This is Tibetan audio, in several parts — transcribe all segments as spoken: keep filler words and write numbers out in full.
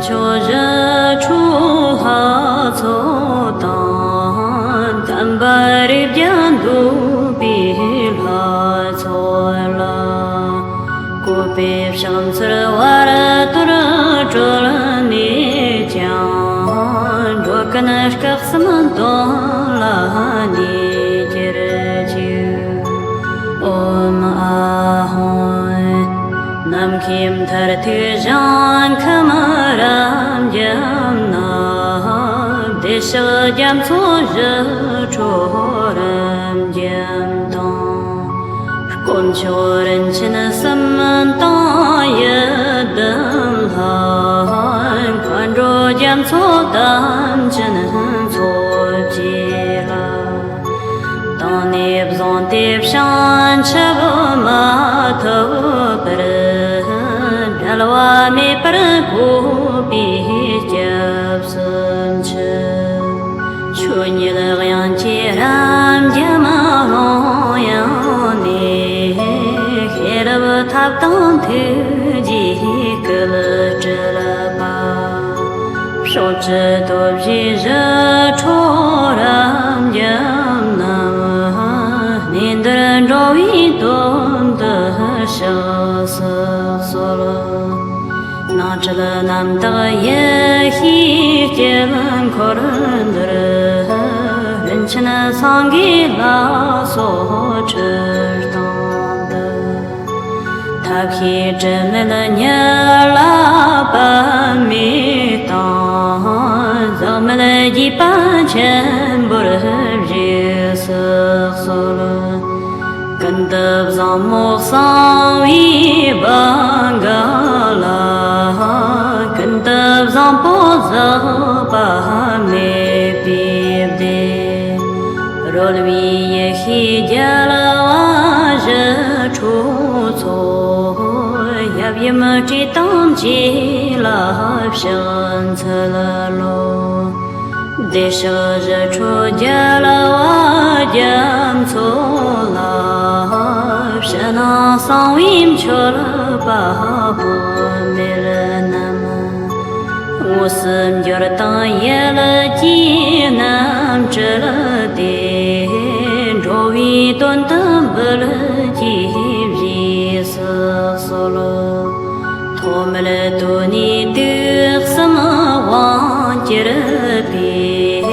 ཕྱོགས་བཞི་ཁྲོ་ལྷ་ཚོགས་དང་། དམ་པ་རིགས་བརྒྱ་འདུས་པའི་ལྷ་ཚོགས་ལ། བཀོད་པའི་ཕྱག་འཚལ་བར་དོར་གྲོལ་ནས་ཀྱང་། འགྲོ་ཀུན་སྐུ་གསུམ་དོན་ལ་གནས་གྱུར་ཅིག། ཨོཾ་ཨཱཿཧཱུྃ། ནམ་མཁའི་མཐར་ཐུག་ཞིང་ཁམས་རབ་འབྱམས་ན། བདེ་གཤེགས་རྒྱ་མཚོ་བཞི་ཁྲོ་རབ་འབྱམས་དང་། དཀོན་མཆོག་རིན་ཆེན་གསུམ་དང་ཡི་དམ་ལྷ། མཁའ་འགྲོ་རྒྱ་མཚོ་དམ་ཅན་ཚོགས་བཅས་ལ། དང་ནས་བཟུང་སྟེ་བྱང་ཆུབ་མ་ཐོབ་པར། འབྲལ་བ་མེད་པར་བཀོད་པའི་སྐྱབས་སུ་མཆི། ཆོས་ཉིད་དབྱིངས་ཀྱི་རབ་འབྱམས་ཀློང་ཡངས་ནས། ཤེས་རབ་ཐབས་དང་ཐུགས་རྗེས་སྐུ་སྤྲུལ་པ། ཕྱོགས་བཅུ་སྟོབས་བཞིའི་ཞི་ཁྲོ་རབ་འབྱམས་རྣམས། གནས་འདིར་འགྲོ་བའི་དོན་དུ་ཕྱག་འཚལ་གསོལ། སྣང་སྲིད་རྣམ་དག་ཡེ་ཤེས་དཀྱིལ་འཁོར་འདིར། རིན་ཆེན་སེང་གེ་ལ་སོགས་ཁྲི་སྟོང་དུ། ཐབས་ཤེས་དྲི་མེད་ཉི་ལ་པདྨའི་སྟེང་། ཟག་མེད་རྒྱས་པ་ཆེན་པོར་བཞུགས་སུ་གསོལ། ཀུན་ཏུ་བཟང་མོ་གསང་བའི་བང་ག་ལ། ཀུན་ཏུ་བཟང་པོ་ཟག་པ་མེད་པའི་སྡེ། རོལ་པའི་ཡེ་ཤེས་རྒྱལ་བ་ཞི་ཁྲོ་ཚོགས། ཡབ་ཡུམ་སྲས་དང་བཅས་ལ་ཕྱག་འཚལ་ལོ། བདེ་གཤེགས་ཞི་ཁྲོ་རྒྱལ་བ་རྒྱ་མཚོ་ལ། ཕྱི་ནང་གསང་བའི་མཆོད་པ་དཔག་མེད་བསྣམས། དངོས་སུ་འབྱོར་དང་ཡིད་ཀྱིས་རྣམ་སྤྲུལ་ཏེ། འགྲོ་བའི་དོན་དུ་འབུལ་གྱིས་བཞེས་སུ་གསོལ། ཐོག་མེད་དུས་ནས་དུས་གསུམ་དབང་གྱུར་པའི།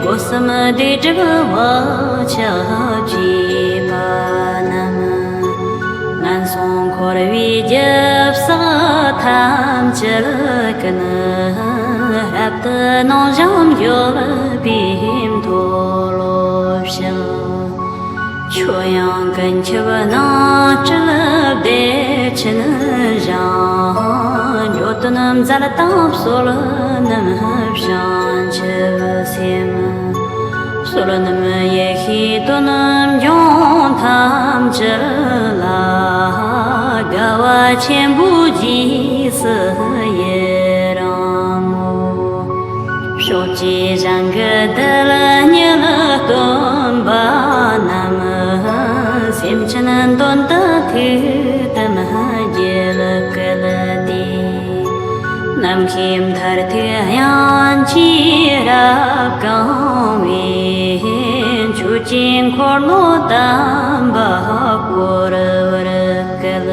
སྒོ་གསུམ་སྡེ་སྲིད་བག་ཆགས་བཅས་པ་རྣམས། ངན་སོང་འཁོར་བའི་རྒྱུ་བསགས་ཐམས་ཅད་ཀུན། རབ་ཏུ་ནང་བཞིན་འབྱོར་པའི་མཐོལ་ལོ་བཤགས། ཆོས་དབྱིངས་ཀུན་ཁྱབ་སྣང་སྤྲུལ་བདེ་ཆེན་ཞིང་། འགྲོ་དོན་མཛད་དང་བསོད་ནམས་བྱང་ཆུབ་སེམས། བསོད་ནམས་ཡེ་ཤེས་དོན་འབྱུང་ཐམས་ཅད་ལ། དགའ་བ་ཆེན་པོས་རྗེས་སུ་ཡི་རང་ངོ་། ཕྱོགས་བཅུའི་ཞིང་གི་རྡུལ་སྙེད་སྟོན་པ་རྣམས། སེམས་ཅན་དོན་དུ་ཐུགས་དམ་དཀྱིལ་བསྐུལ་ཏེ། ནམ་མཁའི་མཐར་ཐུག་དབྱངས་ཀྱིས་རབ་གང་བས། ཆོས་ཀྱི་འཁོར་ལོ་དམ་པ་བསྐོར་བར་བསྐུལ།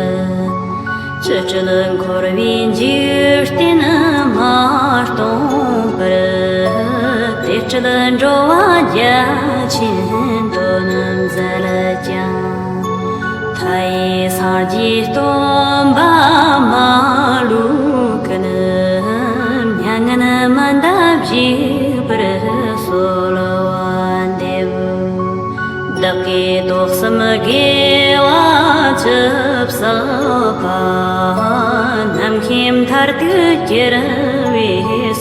སྤྱི་དྲིལ་འཁོར་བའི་འཇིག་རྟེན་མ་སྟོངས་པར། དེ་སྲིད་འགྲོ་བ་རྒྱ་ཆེན་དོན་མཛད་ཀྱང་། མཐའ་ཡས་སངས་རྒྱས་སྟོན་པ་མ་ལུས་ཀུན། མྱ་ངན་མི་འདའ་བཞུགས་པར་གསོལ་བ་འདེབས། བདག་གིས་ཐོག་གསུམ་དགེ་བ་ཅི་བསགས་པ། ནམ་མཁའི་མཐར་ཐུག་གྱུར་པའི་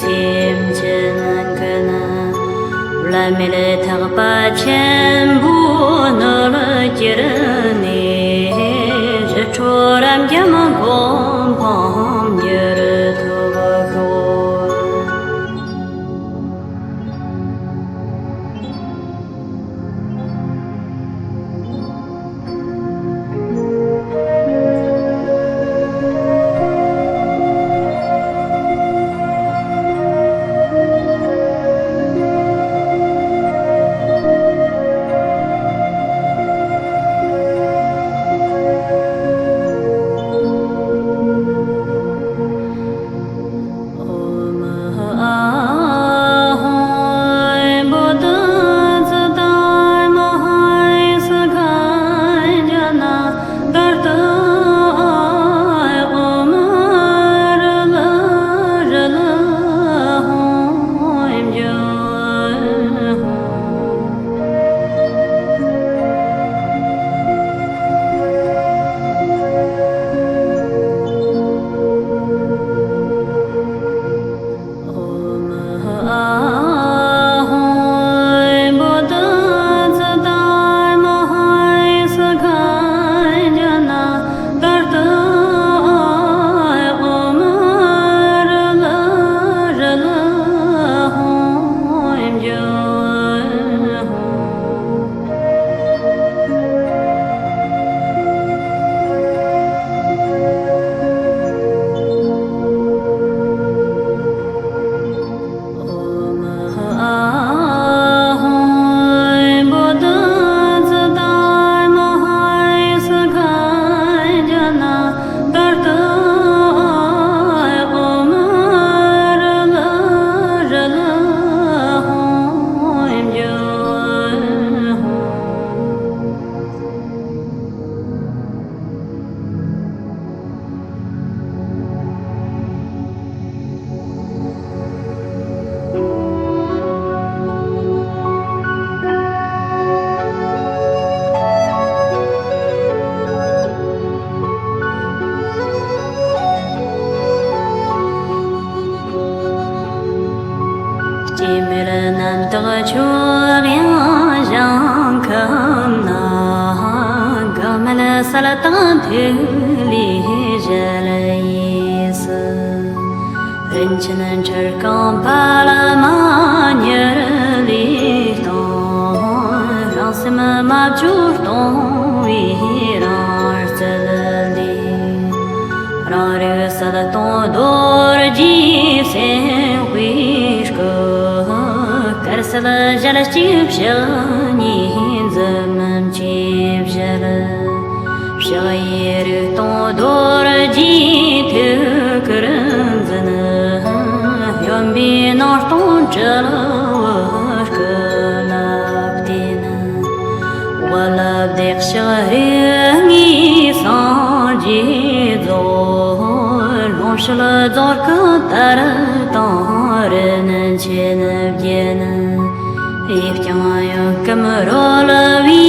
སེམས་ཅན་ཀུན། བླ་མེད་ཐེག་པ་ཆེན་པོའི་སྣོད་གྱུར་ནས། ཞི་ཁྲོ་རབ་འབྱམས་གོ་འཕང་མྱུར་ཐོབ་ཤོག། ཕྱོགས་ཡང་ཞིང་ཁམས་ན། འགག་མེད་གསལ་དྭངས་ཐིག་ལེའི་ཞལ་དབྱིངས་སུ། རིན་ཆེན་ཁྲི་རྐང་པདྨ་ཉི་ཟླའི་སྟེང་། རང་སེམས་མ་བཅོས་སྟོང་པའི་རང་རྩལ་ལས། རང་རིག་གསལ་སྟོང་རྡོ་རྗེའི་སེམས་དཔའི་སྐུ། དཀར་གསལ་ཞལ་གཅིག་ཕྱག་གཉིས་འཛུམ་གྱིས་བཞད། ཕྱག་གཡས་རིག་སྟོང་རྡོ་རྗེའི་ཐུགས་ཀར་འཛིན། གཡོན་པས་སྣང་སྟོང་དྲིལ་བུ་སྐུ་ལ་བརྟེན། དབུ་ལ་བདེ་གཤེགས་རིགས་ལྔའི་སངས་རྒྱས་རྫོགས། ལོངས་སྤྱོད་རྫོགས་སྐུ་དར་དང་རིན་ཆེན་བརྒྱན། གཡས་བརྐྱང་གཡོན་བསྐུམ་རོལ་བའི་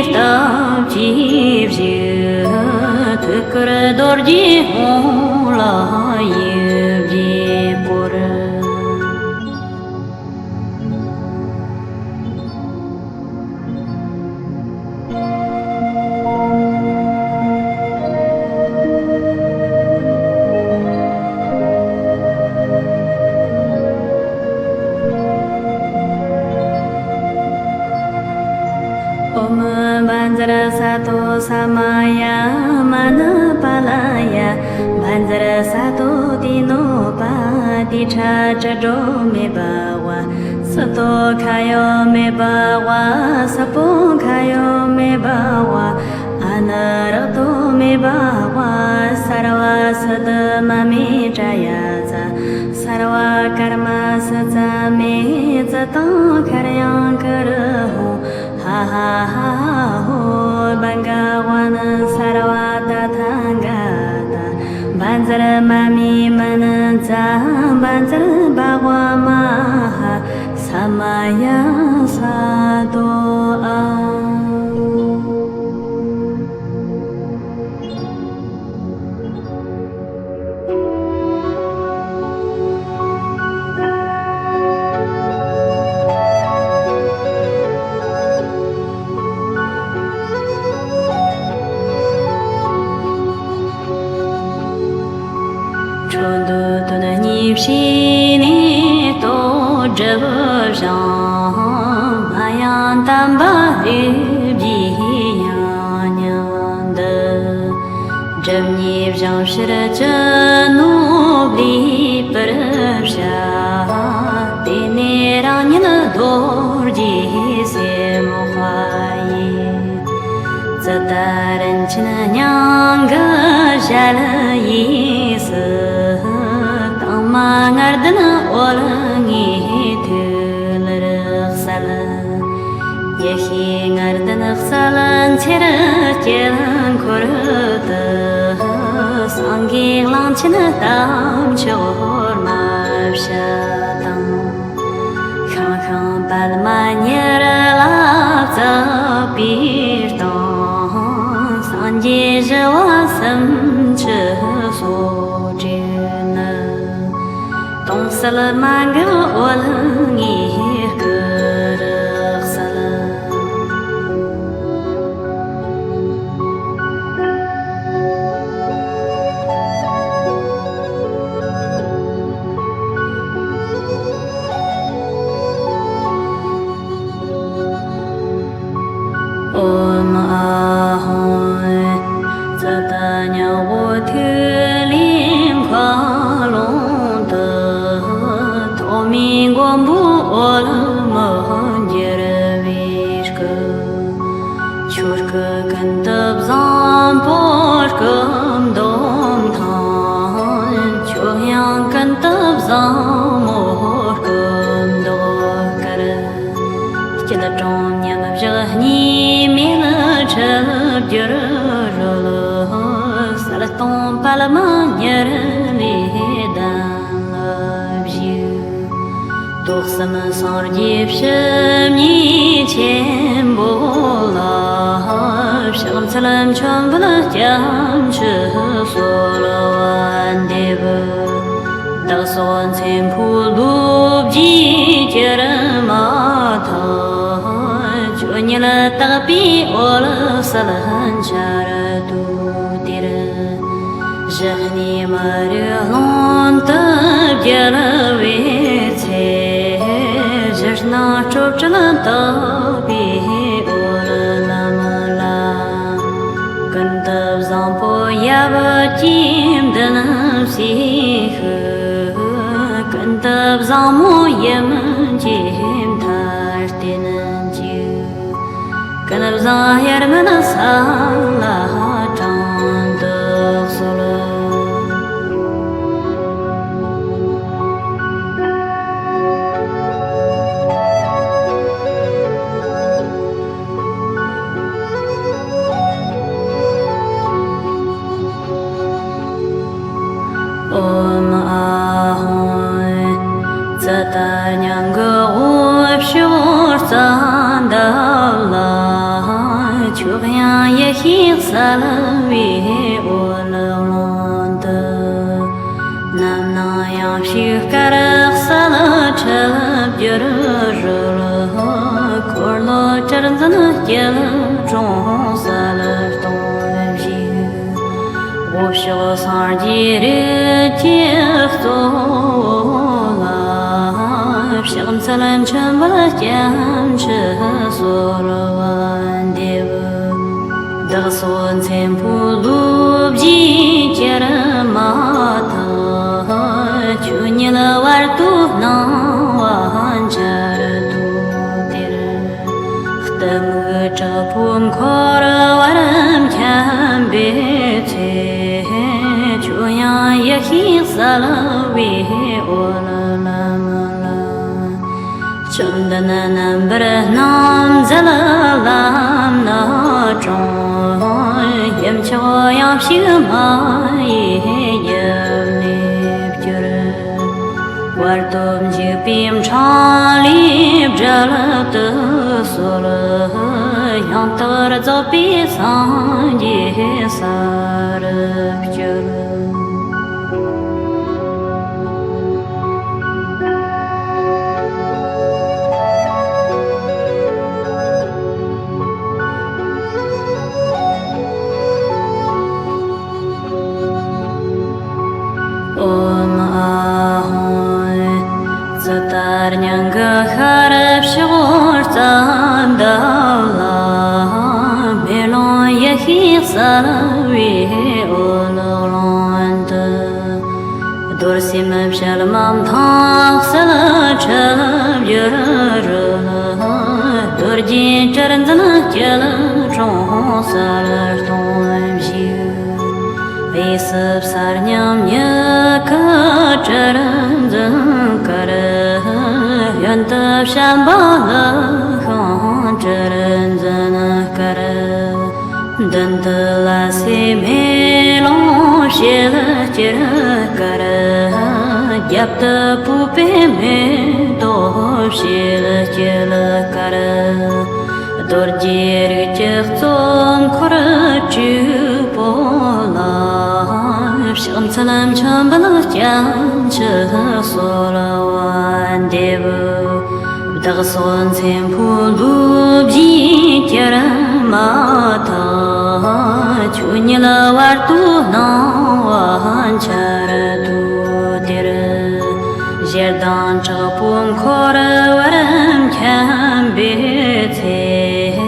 སྟབས་ཀྱིས་བཞུགས། ཐུགས་ཀར་རྡོ་རྗེ་ཧཱུྃ་ལ་ཡིབ་རྒྱས་བསྐོར། ཨོཾ་བཛྲ་སཏྭ་ས་མ་ཡ་མ་ཎ་པཱ་ལ་ཡ། བཛྲ་སཏྭ་ཏེ་ནོ་པ་ཏི་ཁྲ་དྲི་སྒྲོ་མེ་བྷ་ཝ། སི་ཏོ་ཁ་ཡོ་མེ་བྷ་ཝ། སི་པོ་ཁ་ཡོ་མེ་བྷ་ཝ། ཨ་ནུ་རཀྟོ་མེ་བྷ་ཝ། སརྦ་སིདྡྷི་མ་མེ་ཏྲྱ་ཙ། སརྦ་ཀརྨ་སི་ཙ་མེ། ཙི་ཏང་ཁར་ཡང་ཀ་རུ་ཧོ། ཧ་ཧ་ཧ་ཧ་ཧོ། བྷ་ག་ཝཱ་ན་སརྦ་ཏ་ཐཱ་ག་ཏ། བཛྲ་མ་མེ་མ་ཎི་ཙ། བཛྲ་བྷ་ག་ཝཱ་མ་ཧཱ་ས་མ་ཡ་སཏྭ། འཕྲོ་འདུ་དོན་གཉིས་བྱས་ནས་རྟོག་སྒྲིབ་སྦྱངས། མ་ཡེངས་དམ་པ་རིག་པའི་དབྱིངས་མཉམ་འདུ། སྒྲིབ་གཉིས་སྦྱངས་ཕྱིར་ཅི་ནུས་ལེགས་པར་བྱ། དེ་ནས་རང་ཉིད་རྡོ་རྗེ་སེམས་དཔའ་ཡི། ཙིཏྟ་རིན་ཆེན་སྙིང་གི་ཞལ་དབྱིངས་སུ། དྭངས་མ་ལྔ་ལྡན་འོད་ལྔའི་ཐིག་ལེར་གསལ། ཡེ་ཤེས་ལྔ་ལྡན་གསལ་འཚེར་དཀྱིལ་འཁོར་དུ། སེང་གེ་གླང་ཆེན་དམ་ཅོག་རྨ་བྱ་དང་། ཤང་ཤང་པདྨ་ཉི་རལ་བརྩེགས་པའི་སྟེང་། སངས་རྒྱས་ཞི་བ་སུམ་ཅུ་སོགས་བྲིས་ནས། སྟོང་གསལ་མ་འགགས་འོད་ལྔའི་སྐུ་རུ་གསལ། ཨོཾ་ཨཱཿཧཱུྃ། ཙིཏྟ་ཉི་འོད་ཐིག་ལེའི་མཁའ་ཀློང་དུ། ཐོག་མའི་མགོན་པོ་འོད་མི་འགྱུར་བའི་སྐུ། ཆོས་སྐུ་ཀུན་ཏུ་བཟང་པོ་སྐུ་མདོག་མཐིང་། ཆོས་དབྱིངས་ཀུན་ཏུ་བཟང་མོ་སྐུ་མདོག་དཀར། སྐྱིལ་ཀྲུང་མཉམ་བཞག་གཉིས་མེད་འཁྲུལ་སྦྱོར་རོལ། གསལ་སྟོང་པདྨ་ཉི་རལ་ལས་གདན་ལ་བཞུགས། ཏོག་གསུམ་སངས་རྒྱས་བཅུ་གཉིས་ཆེན་པོ་ལ། ཕྱག་འཚལ་མཆོད་འབུལ་སྐྱབས་མཆི་གསོལ་བ་འདེབས། བདག་སོགས་མཚན་ཕུད་ལོ་བརྒྱའི་དཀྱིལ་མ་ དག་པའི་འོད་གསལ་འཆར་དུས་དེར། གཞི་གནས་མི་རིགས་ཀློང་དུ་བརྒྱལ་བའི་ཚེ། གཞི་སྣང་སྤྲོས་བྲལ་དག་པའི་འོད་ལམ་ལ། ཀུན་ཏུ་བཟང་པོ་ཡབ་ཀྱིས་འདི་ནི་ཞེས་ཤོད། ཀུན་ཏུ་བཟང་མོ་ཡིད་སྨོན་གྱིས་མཐར་བསྟན་ཅིག། ཀུན་བཟང་དབྱེར་མེད་ས་ལ་དྲང་དུ་གསོལ། ཨོཾ་ཨཱཿཧཱུྃ། ཇི་ལྟར་སྙིང་གི་དབུས་ཕྱོགས་རྩ་འདབ་ལ། ཁྱོད་དབྱིངས་ཡེ་ཤེས་གསལ་བའི་འོད་ཀློང་དུ། རྣམ་སྣང་ཡང་ཞིག་དཀར་གསལ་འཕྲུལ་བསྒྱུར་རོལ། འཁོར་ལོ་གྲུ་འཛིན་སྐྱིལ་ཀྲུང་གསལ་སྟོང་བཞུགས། དབུས་ཕྱོགས་སངས་རྒྱས་རིགས་ཀྱི་གཙོ་བོ་ལ། ཕྱག་འཚལ་མཆོད་འབུལ་སྐྱབས་འཆི་གསོལ་བ་འདེབས། བདག་སོགས་མཚན་ཕུད་ལོ་བརྒྱའི་གྱེར་མ་ཐག། ཁྱོད་ཉིད་བར་དོ་སྣང་བ་འཆར་དུས་དེར། གཏི་མུག་དྲག་པོ་འཁོར་བར་འཁྱམས་པའི་ཚེ། ཁྱོད་དབྱིངས་ཡེ་ཤེས་གསལ་བའི་འོད་ལམ་ལ། བཅོམ་ལྡན་རྣམ་པར་སྣང་མཛད་ལམ་སྣ་དྲོངས། ཡུམ་མཆོག་ཡང་ཞིག་མ་ཡི་རྒྱབ་ནས་བསྐྱོད། བར་དོ་འཇིགས་པའི་འཕྲང་ལས་བསྒྲལ་དུ་གསོལ། ཡང་དག་རྫོགས་པའི་སངས་རྒྱས་ས་རུ་བསྐྱོད། ཨོཾ་ཨཱཿཧཱུྃ། ཇི་ལྟར་སྙིང་གི་ཤར་ཕྱོགས་རྩ་འདབ་ལ། མེ་ལོང་ཡེ་ཤེས་གསལ་བའི་འོད་ཀློང་དུ། རྡོར་སེམས་ཞལ་མ་ཐང་གསལ་འཕྲུལ་བསྒྱུར་རོལ། རྡོ་རྗེ་གྲུ་འཛིན་སྐྱིལ་ཀྲུང་གསལ་སྟོང་བཞུགས། དབུས་སུ་གསར་རྙིང་མྱུ་གུ་གྲུ་འཛིན་དཀར། གཡོན་དུ་བྱམས་པ་ཀླུ་ཤིང་གྲུ་འཛིན་དཀར། མདུན་དུ་ལ་སེ་མེ་ལོང་ཞལ་དཀྱིལ་དཀར། རྒྱབ་ཏུ་བུ་པའི་མེ་ཏོག་ཞལ་དཀྱིལ་དཀར། རྡོ་རྗེ་རིགས་ཀྱི་གཙོ་འཁོར་དྲུག་པོ་ལ། ཕྱག་འཚལ་མཆོད་འབུལ་སྐྱབས་འཆི་གསོལ་བ་འདེབས། བདག་སོགས་མཚན་ཕུད་ལོ་བརྒྱའི་གྱེར་མ་ཐག། ཁྱོད་ཉིད་བར་དོ་སྣང་བ་འཆར་དུས་དེར། ཞེ་སྡང་དྲག་པོ་འཁོར་བར་འཁྱམས་པའི་ཚེ།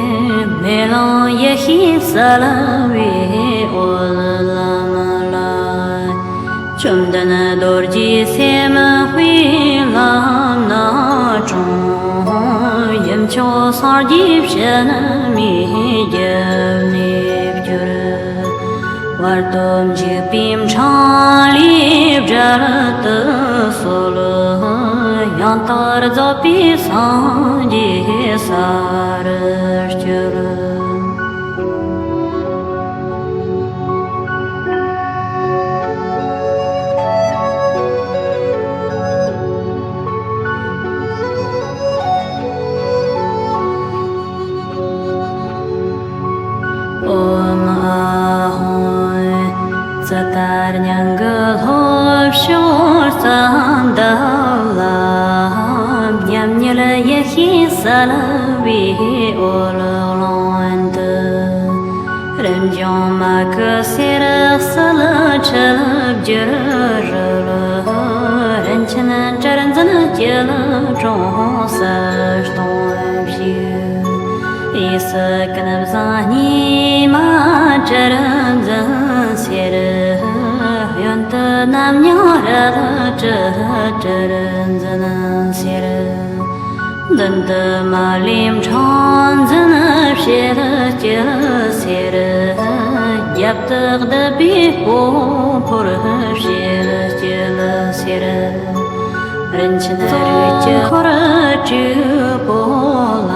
མེ་ལོང་ཡེ་ཤེས་གསལ་བའི་འོད་ལམ་ལ། བཅོམ་ལྡན་རྡོ་རྗེ་སེམས་དཔའི་ལམ་སྣ་དྲོངས། ཡུམ་མཆོག་སངས་རྒྱས་ཕྱི་མའི་རྒྱབ་ནས་བསྐྱོད། བར་དོ་འཇིགས་པའི་འཕྲང་ལས་བསྒྲལ་དུ་གསོལ། ཡང་དག་རྫོགས་པའི་སངས་རྒྱས་ས་རུ་བསྐྱོད། ཨོཾ་ཨཱཿཧཱུྃ། ཇི་ལྟར་སྙིང་གི་ལྷོ་ཕྱོགས་རྩ་འདབ་ལ། མཉམ་ཉིད་ཡེ་ཤེས་གསལ་བའི་འོད་ གི་སེར་བསིལ་ཁྲི་ལ་བསྒྱུར་རོལ། རིན་ཆེན་དྲིལ་འཛིན་སྐྱིལ་ཀྲུང་གསལ་སྟོང་བཞུགས། གཡས་སུ་ཀུན་བཟང་སྙེ་མ་དྲིལ་འཛིན་སེར། གཡོན་དུ་རྣམ་སྙིང་རལ་གྲི་དྲིལ་འཛིན་སེར། མདུན་དུ་མ་ལུས་འཕྲེང་འཛིན་ཞལ་དཀྱིལ་སེར། རྒྱབ་ཏུ་བདུད་བྷེ་ཧུ་ཕོར་ཞལ་དཀྱིལ་སེར། རིན་ཆེན་རིགས་ཀྱི་འཁོར་དྲུག་པོ་ལ།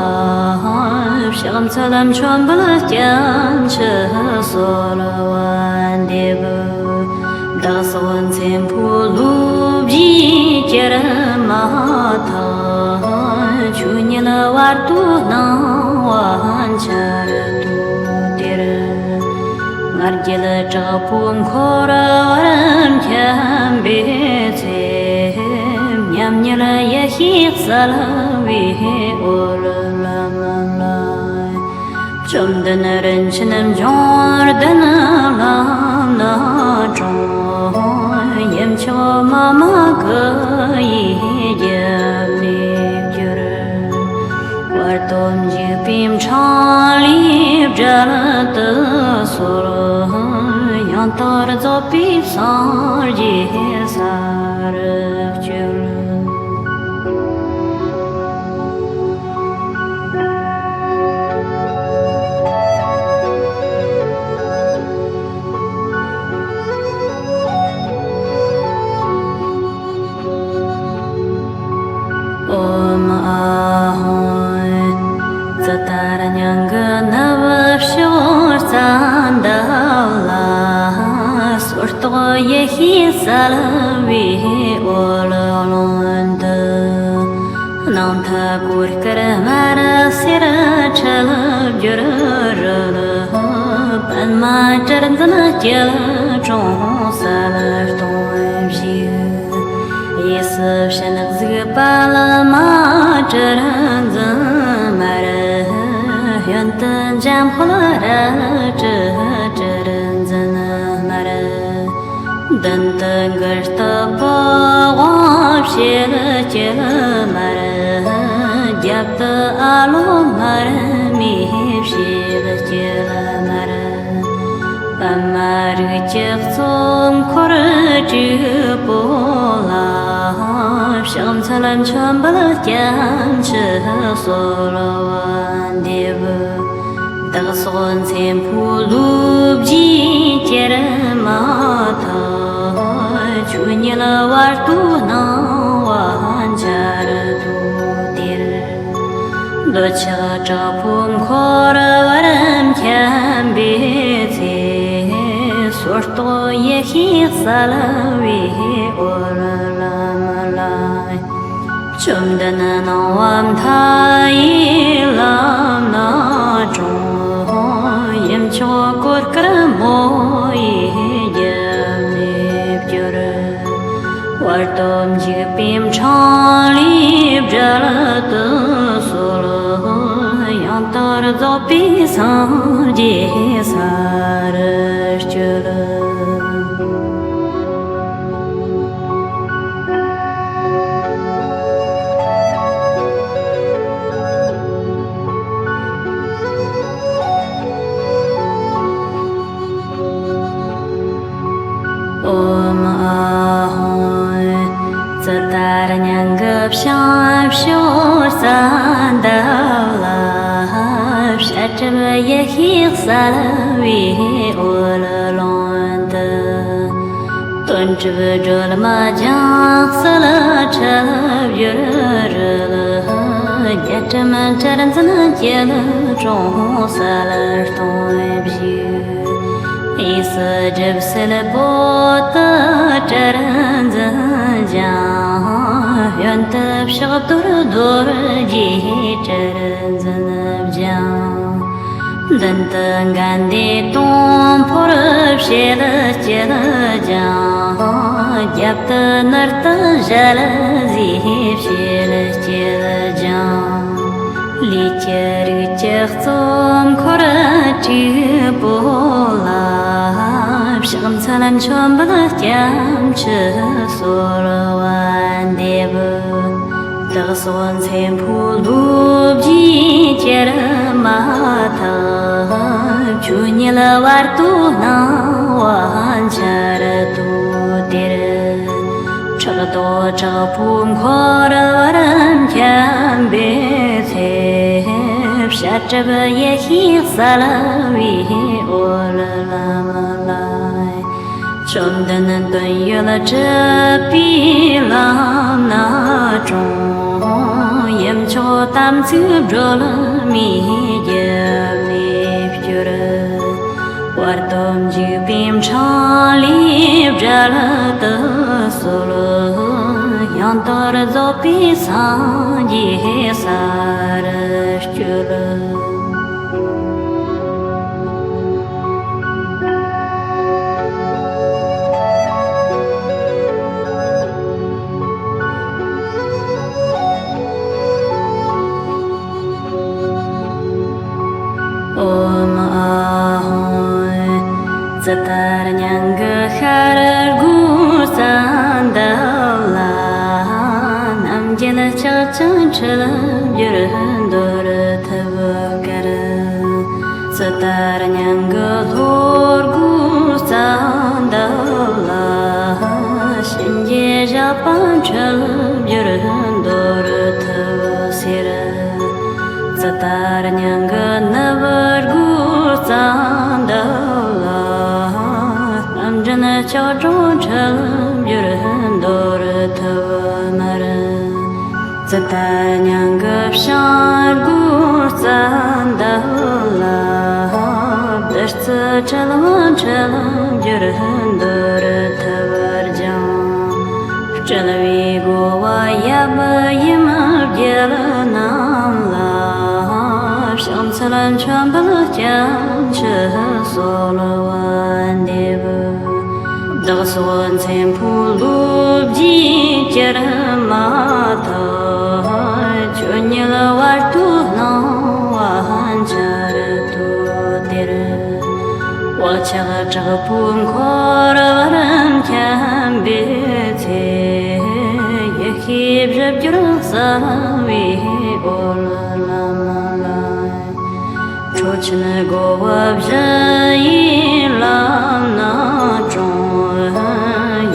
ཕྱག་འཚལ་མཆོད་འབུལ་སྐྱབས་མཆི་གསོལ་བ་འདེབས། བདག་སོགས་མཚན་ཕུད་ལྷོ་བཞིའི་གྱེར་མ་ཐག། ཆོས་ཉིད་བར་དོའི་སྣང་བ་འཆར་དུ་སྟེར། ང་རྒྱལ་དྲག་པོས་འཁོར་བར་འཁྱམས་པའི་ཚེ། མཉམ་ཉིད་ཡེ་ཤེས་གསལ་བའི་འོད་ལམ་ལ། བཅོམ་ལྡན་རིན་ཆེན་འབྱུང་ལྡན་ལམ་སྣ་དྲོངས། ཡུམ་མཆོག་མ་མ་ཀུ་ཡེ་རྒྱབ་ནས་བསྐྱོར། བར་དོ་འཇིགས་པའི་འཕྲང་ལས་བསྒྲལ་དུ་གསོལ། ཡང་དག་རྫོགས་པའི་སངས་རྒྱས་ས་རུ་སྤྱོད། ཨོཾ་ཨཱཿཧཱུྃ། ཇི་ལྟར་སྙིང་གི་ནུབ་ཕྱོགས་རྩ་འདབ་ལ། སོར་རྟོག་ཡེ་ཤེས་གསལ་བའི་འོད་ཀློང་དུ། སྣང་མཐའ་གོར་དཀར་དམར་སེར་འཕྲུལ་བསྒྱུར་རོལ། པདྨ་དྲིལ་འཛིན་སྐྱིལ་ཀྲུང་གསལ་སྟོང་བཞུགས། གཡས་སུ་སྤྱན་གཟིགས་པདྨ་དྲིལ་འཛིན་དམར། གཡོན་དུ་འཇམ་དཔལ་རལ་གྲི་དྲིལ་འཛིན་དམར། མདུན་དུ་གུར་སྟོད་པོ་དབང་ཕྱུག་སྐྱིལ་དམར། རྒྱབ་ཏུ་ཨ་ལོ་མར་མེ་ཕྱུག་སྐྱིལ་དམར། པདྨ་རིགས་ཀྱི་གཙོ་འཁོར་དྲུག་པོ་ལ། ཕྱག་འཚལ་མཆོད་འབུལ་སྐྱབས་མཆི་གསོལ་བ་འདེབས། བདག་སོགས་མཚན་ཕུད་ལྷོ་བཞིའི་གྱེར་མ་ཐག། ཆོས་ཉིད་བར་དོའི་སྣང་བ་འཆར་དུ་སྟེར། འདོད་ཆགས་དྲག་པོས་འཁོར་བར་འཁྱམས་པའི་ཚེ། སོར་རྟོག་ཡེ་ཤེས་གསལ་བའི་འོད་ལམ་ལ། བཅོམ་ལྡན་སྣང་བ་མཐའ་ཡས་ལམ་སྣ་དྲོངས། ཡུམ་མཆོག་གོར་དཀར་མོ་ཡི་རྒྱབ་ནས་བསྐྱོར། བར་དོ་འཇིགས་པའི་འཕྲང་ལས་བསྒྲལ་དུ་གསོལ། ཡང་དག་རྫོགས་པའི་སངས་རྒྱས་ས་རུ་སྤྱོད། ཨོཾ་ཨཱཿཧཱུྃ། ཇི་ལྟར་སྙིང་གི་བྱང་ཕྱོགས་རྩ་འདབ་ལ། བྱ་གྲུབ་ཡེ་ཤེས་གསལ་བའི་འོད་ཀློང་དུ། དོན་གྲུབ་སྒྲོལ་མ་ལྗང་གསལ་འཕྲུལ་བསྒྱུར་རོལ། རྒྱ་གྲམ་དྲིལ་འཛིན་སྐྱིལ་ཀྲུང་གསལ་སྟོང་བཞུགས། གཡས་སུ་སྒྲིབ་སེལ་པོ་ཏི་དྲིལ་འཛིན་ཞིང་། གཡོན་དུ་ཕྱག་རྡོར་རྡོ་རྗེ་དྲིལ་འཛིན་ཞིང་། མདུན་དུ་དགའ་ལྡན་དུང་འཕོར་ཞལ་དཀྱིལ་ཞིང་། རྒྱབ་ཏུ་ནུར་དུ་ཞལ་བཟས་ཞལ་དཀྱིལ་ཞིང་། ལས་ཀྱི་རིགས་ཀྱི་གཙོ་འཁོར་དྲུག་པོ་ལ། ཕྱག་འཚལ་མཆོད་འབུལ་སྐྱབས་མཆི་གསོལ་བ་འདེབས། བདག་སོགས་མཚན་ཕུད་ལོ་བརྒྱའི་བསྐྱར་མ་ཐག་ཆོས་ཉིད་བར་དོ་སྣང་བ་འཆར་དུས་དེར། ཕྲག་དོག་དྲག་པོས་འཁོར་བར་འཁྱམས་པའི་ཚེ། བཤད་སྒྲུབ་ཡེ་ཤེས་གསལ་བའི་འོད་ལམ་ལ། བཅོམ་ལྡན་དོན་ཡོད་གྲུབ་པའི་ལམ་སྣ་དྲོངས། ཡུམ་མཆོག་དམ་ཚིག་སྒྲོལ་མའི་རྒྱལ་ལས་བསྐྱོར། བར་དོ་འཇིགས་པའི་འཕྲང་ལས་བསྒྲལ་དུ་གསོལ། ཡང་དག་རྫོགས་པའི་སངས་རྒྱས་ས་རུ་སྤྱོད། ཨོཾ་ཨཱཿཧཱུྃ། ཇི་ལྟར་སྙིང་གི་ཤར་སྒོའི་རྩ་འདབ་ལ། རྣམ་རྒྱལ་ལྕགས་ཀྱང་འཁྲིལ་བསྒྱུར་འདོར་ཐུབ་ཀར། ཇི་ལྟར་སྙིང་གི་ལྷོ་སྒོའི་རྩ་འདབ་ལ། གཤིན་རྗེའི་ཞགས་པ་འཁྲིལ་བསྒྱུར་འདོར་ཐུབ་ཟེར། ཇི་ལྟར་སྙིང་གི་ནུབ་སྒོའི་རྩ་འདབ་ལ། རྣམ་འདྲེན་ལྕགས་སྒྲོག་འཁྲིལ་བསྒྱུར་འདོར་ཐུབ་མར། ཇི་ལྟར་སྙིང་གི་བྱང་སྒོའི་རྩ་འདབ་ལ། བདུད་རྩི་འཁྲིལ་བ་འཁྲིལ་བསྒྱུར་འདོར་ཐུབ་པར་སྦྱང་། སྤྲུལ་པའི་སྒོ་བ་ཡབ་ཡུམ་རྒྱལ་རྣམས་ལ། ཕྱག་འཚལ་མཆོད་འབུལ་སྐྱབས་མཆི་གསོལ་བ་འདེབས། བདག་སོགས་མཚན་ཕུད་ལོ་བརྒྱའི་བསྐྱར་མ་ཐག་ཆོས་ཉིད་བར་དོ་སྣང་བ་འཆར་དུས་དེར། བག་ཆགས་དྲག་པོས་འཁོར་བར་འཁྱམས་པའི་ཚེ། ཡེ་ཤེས་བཞི་བསྒྱུར་གསལ་བའི་འོད་ལམ་ལ། ཁྲོ་ཆེན་སྒོ་བ་བཞི་ཡི་ལམ་སྣ་དྲོངས།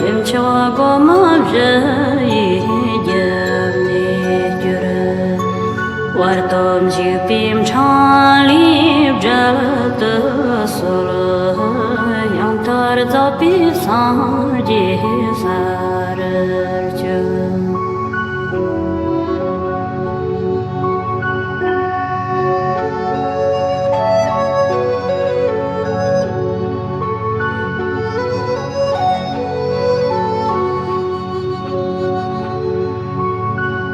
ཡུམ་མཆོག་སྒོ་མ་བཞི་ཡི་རྒྱལ་ལས་བསྐྱོར། བར་དོ་འཇིགས་པའི་འཕྲང་ལས་བསྒྲལ་དུ་གསོལ། ཡང་དག་རྫོགས་པའི་སངས་རྒྱས་ས་རུ་སྤྱོད།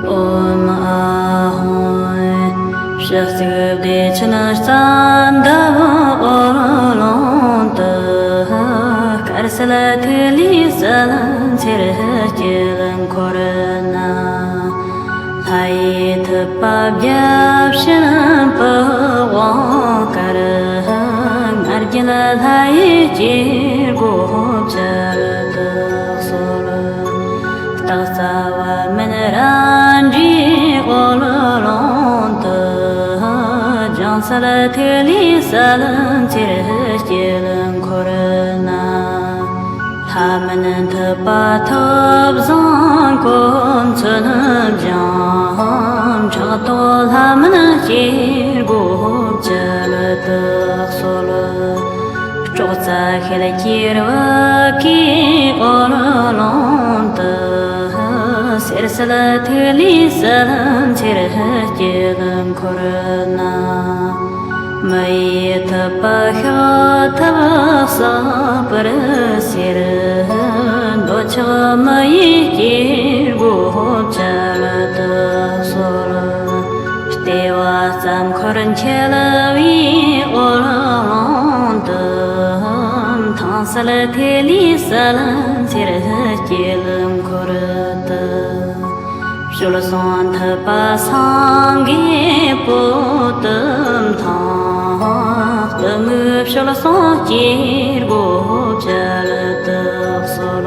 ཨོཾ་ཨཱཿཧཱུྃ། ཕྱག་གཅིག་བདེ་ཆེན་རྩ་འདབ་འོག་ཀློང་དུ། དཀར་གསལ་ཐིག་ལེ་གསལ་འཚེར་དཀྱིལ་འཁོར་ན། ལྷ་ཡི་ཐུབ་པ་བརྒྱ་བྱིན་པི་ཝང་དཀར། ང་རྒྱལ་ལྷ་ཡི་སྐྱེ་སྒོ་བསྐྱར་དུ་གསོལ། སྟག་རྩ་བ་མན་ར་འབྲས་འོག་ཀློང་དུ། ལྗང་གསལ་ཐིག་ལེ་གསལ་འཚེར་དཀྱིལ་འཁོར་ན། ལྷ་མིན་ཐུབ་པ་ཐུབ་བཟང་གོ་མཚོན་སྦྱངས། ཕྲག་དོག་ལྷ་མིན་སྐྱེ་སྒོ་བསྐྱར་དུ་གསོལ། སྲོག་རྩ་ཤེལ་གྱི་རྦ་ཀའི་འོག་ཀློང་དུ། གསེར་གསལ་ཐིག་ལེ་གསལ་འཚེར་དཀྱིལ་འཁོར་ན། མི་ཡི་ཐུབ་པ་ཤ་ཐབས་བསགས་པར་ཟེར། འདོད་ཆགས་མི་ཡི་སྐྱེ་སྒོ་བསྐྱར་དུ་གསོལ། ལྟེ་བ་རྩ་འཁོར་འཁྱིལ་བའི་འོག་ཀློང་དུ། ཐང་གསལ་ཐིག་ལེ་གསལ་འཚེར་དཀྱིལ་འཁོར་དུ། བྱོལ་སོང་ཐུབ་པ་སེང་གེ་པོ་ཏི་མཐོང་། གཏི་མུག་ཕྱོགས་སངས་སྐྱེ་སྒོ་བཅད་དུ་གསོལ།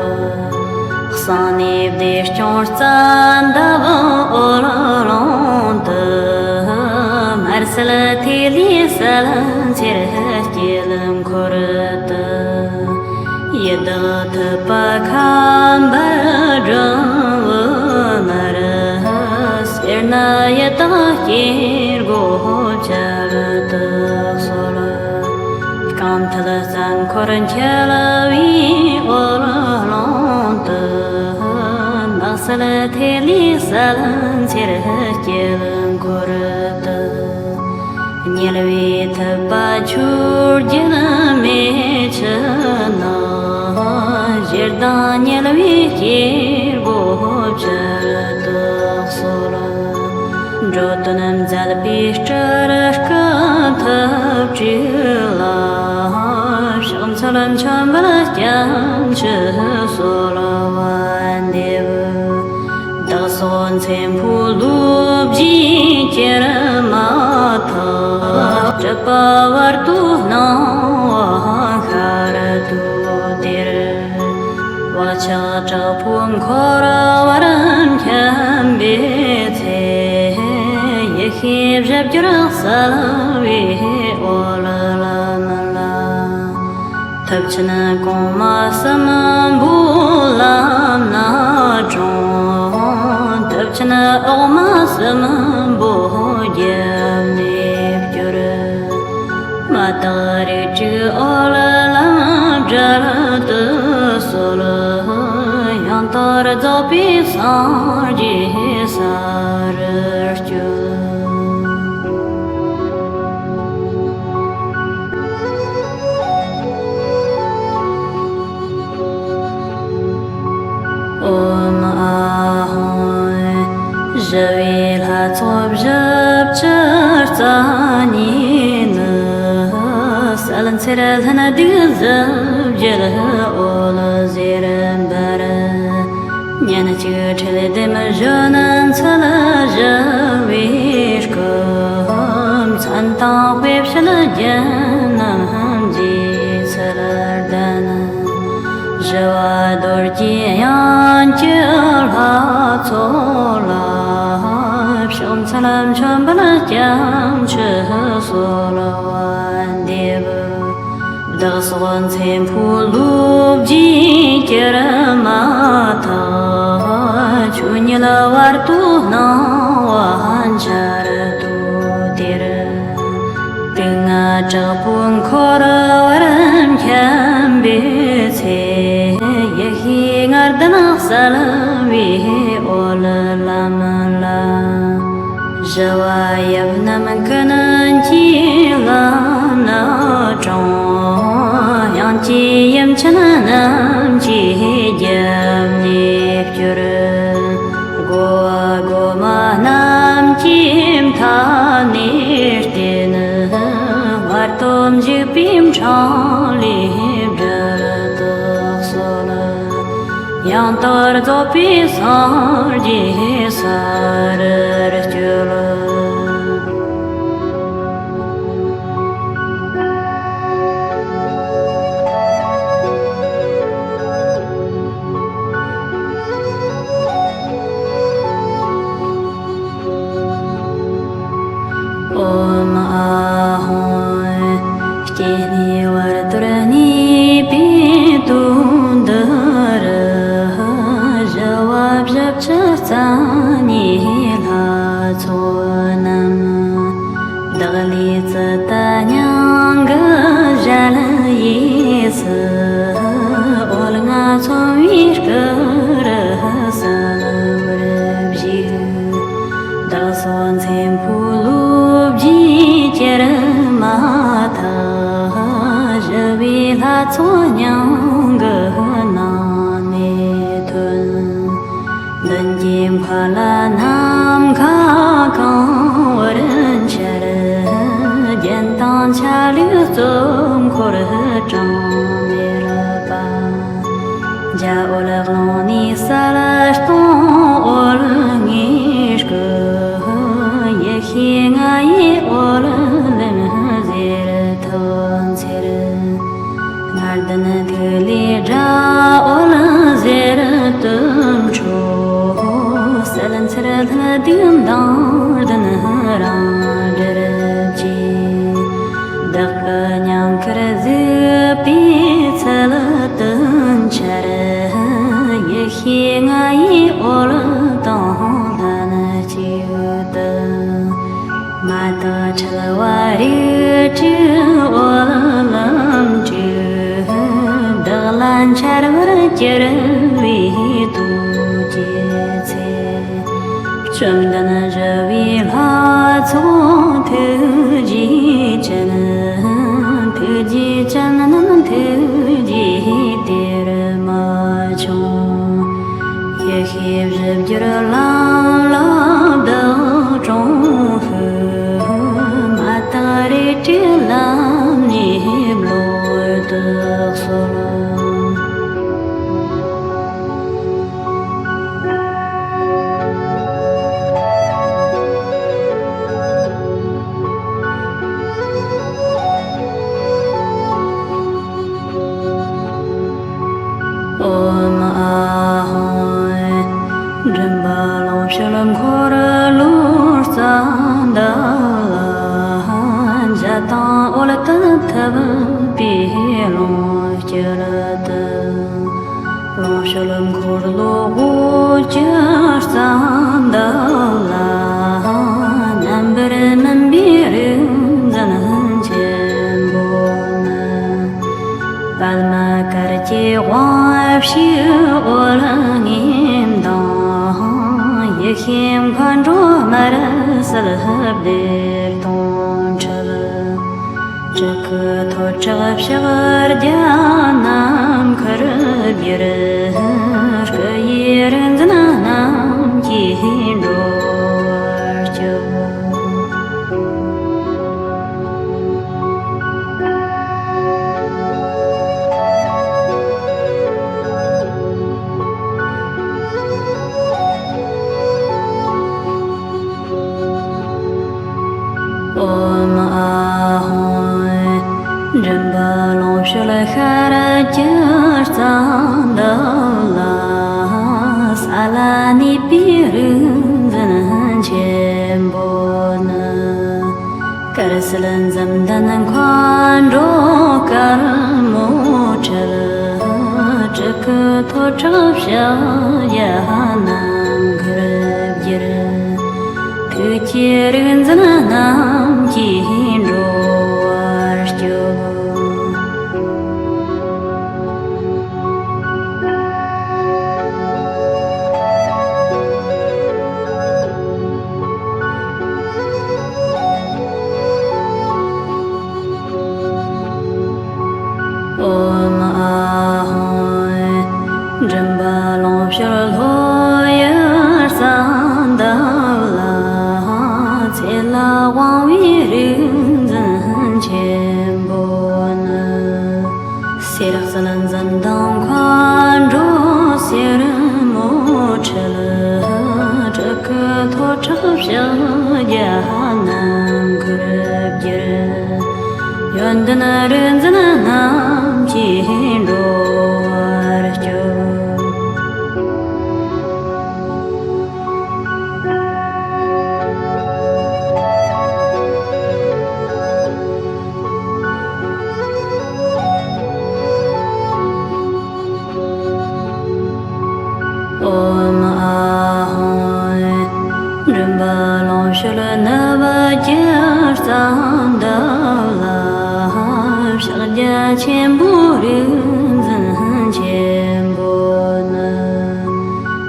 གསང་གནས་བདེ་སྐྱོང་རྩ་འདབ་འོད་ཀློང་དུ། དམར་སེར་ཐིག་ལེ་གསལ་འཚེར་དཀྱིལ་འཁོར་དུ། ཡི་དྭགས་ཐུབ་པ་ཁམས་པར་སྒྲོན་འོད་དམར། སེར་སྣ་ཡི་དྭགས་སྐྱེ་སྒོ་བཅད་དུ་གསོལ། རྐང་མཐིལ་རྩ་འཁོར་འཁྱིལ་བའི་འོད་ཀློང་དུ། ནག་སེར་ཐིག་ལེ་གསལ་འཚེར་དཀྱིལ་འཁོར་དུ། དམྱལ་བའི་ཐུབ་པ་ཆོས་རྒྱལ་མེ་ཆུ་ནག། ཞེ་སྡང་དམྱལ་བའི་སྐྱེ་སྒོ་བཅད་དུ་གསོལ། འགྲོ་དོན་མཛད་པའི་སྤྲུལ་སྐུ་ཐུབ་དྲུག་ལ། ཕྱག་འཚལ་མཆོད་འབུལ་སྐྱབས་མཆི་གསོལ་བ་འདེབས། བདག་སོགས་མཚན་ཕུད་ལོ་བརྒྱའི་གྱེར་མ་ཐག། སྲིད་པ་བར་དོའི་སྣང་བ་ཤར་དུས་དེར། བག་ཆགས་དྲག་པོས་འཁོར་བར་འཁྱམས་པའི་ཚེ། ཡེ་ཤེས་བཞད་གྱུར་གསལ་བའི་འོད་ལམ་ལ། ཐུབ་ཆེན་གོང་མ་གསུམ་པོ་ལམ་སྣ་དྲོངས། ཐུབ་ཆེན་འོག་མ་གསུམ་པོ་རྒྱབ་ནས་བསྐྱོར། མ་དག་རིགས་དྲུག་འོད་ལམ་བསྒྲལ་དུ་གསོལ། ཡང་དག་རྫོགས་པའི་སངས་རྒྱས་ས་རུ་སྤྱོད། ཨོཾ་ཨཱཿཧཱུྃ། ཞི་བའི་ལྷ་ཚོགས་བཞི་བཅུ་རྩ་གཉིས་ནི། གསལ་འཚེར་ལྷུན་སྡུག་གཟི་བརྗིད་འོད་ཟེར་འབར། ཉིན་གཅིག་ཁྲིལ་ལྡེམ་གཞོན་ནུ་ཚུལ་བཞི་པའི་སྐུ། མཚན་དང་དཔེ་བྱད་རྒྱན་རྣམས་རྗེས་ཚུལ་ལྡན། ཞི་བ་རྡོ་རྗེ་དབྱིངས་ཀྱི་ལྷ་ཚོགས་ལ། ཕྱག་འཚལ་མཆོད་འབུལ་སྐྱབས་མཆི་གསོལ་བ་འདེབས། བདག་སོགས་མཚན་ཕུད་ལོ་བརྒྱའི་གྱེར་མ་ཐག། ཆོས་ཉིད་བར་དོའི་སྣང་བ་འཆར་དུས་དེར། དུག་ལྔ་དྲག་པོས་འཁོར་བར་འཁྱམས་པའི་ཚེ། ཡེ་ཤེས་ལྔ་ལྡན་གསལ་བའི་འོད་ལམ་ལ། ཞི་བ་ཡབ་རྣམས་ཀུན་གྱི་ལམ་སྣ་དྲོངས། དབྱངས་ཀྱི་ཡུམ་ཆེན་རྣམས་ཀྱིས་རྒྱབ་ནས་བསྐྱོར། རྒོད་པ་རྒོད་མ་རྣམས་ཀྱི་མཐའ་ནས་བརྟེན། བར་དོ་འཇིགས་པའི་འཕྲང་ལས་བསྒྲལ་དུ་གསོལ། ཡང་དག་རྫོགས་པའི་སངས་རྒྱས་ས་རུ་སྤྱོད། ཨོཾ་ཨཱཿཧཱུྃ། སྐྱེ་གནས་བར་དོར་གནས་པའི་དུས་འདི་རུ། ཞི་བ་བཞི་བཅུ་རྩ་གཉིས་ལྷ་ཚོགས་རྣམས། བདག་ལུས་ཇི་ལྟར་སྙིང་གི་ཞལ་གཡས་སུ། འོད་ལྔ་མཚོན་པའི་སྐུ་རུ་གསལ་བར་བཞུགས། བདག་སོགས་མཚན་ཕུད་ལོ་བརྒྱའི་གྱེར་མ་ཐག། ཞི་བའི་ལྷ་ཚོགས་སྙིང་གི་ནང་ནས་ཐོན། མདུན་གྱི་མཁའ་ལ་ནམ་མཁའ་གང་བར་འཆར། རྒྱན་དང་ཆ་ལུགས་གཙོ་འཁོར་གྲངས་མེད་པ། འཇའ་འོད་ཀློང་ནས་གསལ་སྟོང་འོད་ལྔའི་སྐུ། ཡེ་ཤེས་ལྔ་ཡི་འོད་ལམ་ཟེར། ལ་འཆར་བར་གྱུར་པའི་རྡོ་རྗེ་ཚེ། བཅོམ་ལྡན་ཞི་བའི་ལྷ་ཚོགས་ཐུགས་རྗེ་ཅན། ཐུགས་རྗེ་ཅན་རྣམས་ཐུགས་རྗེའི་གཏེར་མ་ཆུང་། ཡེ་ཤེས་བཞི་འགྱུར་ལམ་ལ་བདག་དྲང་ཤོས། མ་དག་རལ་གྲིའི་ལམ་ནས་བློ་བདག་གསོལ། ཨོཾ་ཨཱཿཧཱུྃ། མགྲིན་པ་ལོངས་སྤྱོད་འཁོར་ལོའི་རྩ་འདབ་ལ། འཇའ་དང་འོད་དུ་འཐིབས་པའི་ལོངས་སྤྱོད་དུ། ལོངས་སྤྱོད་འཁོར་ལོའི་འོག་གི་རྩ་འདབ་ལ། རྣམ་པར་སྨིན་པའི་རིག་འཛིན་ཆེན་པོ་ནི། པདྨ་དཀར་གྱི་དབང་ཕྱུག་ཨོ་རྒྱན་དང་། ཡེ་ཤེས་མཁའ་འགྲོ་དམར་སེར་བདེ་སྟོང་ཁྲི། སྤྲུལ་སྐུ་ཐོད་ཁྲག་ཕྱག་རྒྱ་ནམ་མཁར་བསྒྱུར། སྐུ་ཡི་རིག་འཛིན་རྣམས་ཀྱིས་འགྲོ་བར་སྐྱོབ། ཨོཾ་ཨཱཿཧཱུྃ། མགྲིན་པ་ལོངས་སྤྱོད་ཤར་གྱི་རྩ་འདབ་ལ། ས་ལ་གནས་པའི་རིག་འཛིན་ཆེན་པོ་ནི། དཀར་གསལ་འཛུམ་ལྡན་མཁའ་འགྲོ་དཀར་མོ་ཁྲི། སྤྲུལ་སྐུ་ཐོད་ཁྲག་ཕྱག་རྒྱ་ནམ་མཁར་བསྒྱུར། ཐུགས་ཀྱི་རིག་འཛིན་རྣམས་ཀྱིས་འགྲོ་བར་སྐྱོབ། ཨོཾ་ཨཱཿཧཱུྃ། མགྲིན་པ་ལོངས་སྤྱོད་ལྷོ་ཡི་ས་འདབ་ལ། ཚེ་ལ་དབང་བའི་རིག་འཛིན་ཆེན་པོ་ནི། གསེར་གསལ་འཛུམ་མདངས་མཁའ་འགྲོ་སེར་མོ་ཁྲི། སྤྲུལ་སྐུ་ཐོད་ཁྲག་ཕྱག་རྒྱ་ནམ་མཁར་བསྒྱུར། ཡོན་ཏན་རིག་འཛིན་རྣམས་ཀྱིས་འགྲོ་བར་སྐྱོབ། ཨོཾ་ཨཱཿཧཱུྃ། མགྲིན་པ་ལོངས་སྤྱོད་ནུབ་ཀྱི་རྩ་འདབ་ལ། ཕྱག་རྒྱ་ཆེན་པོའི་རིག་འཛིན་ཆེན་པོ་ནི།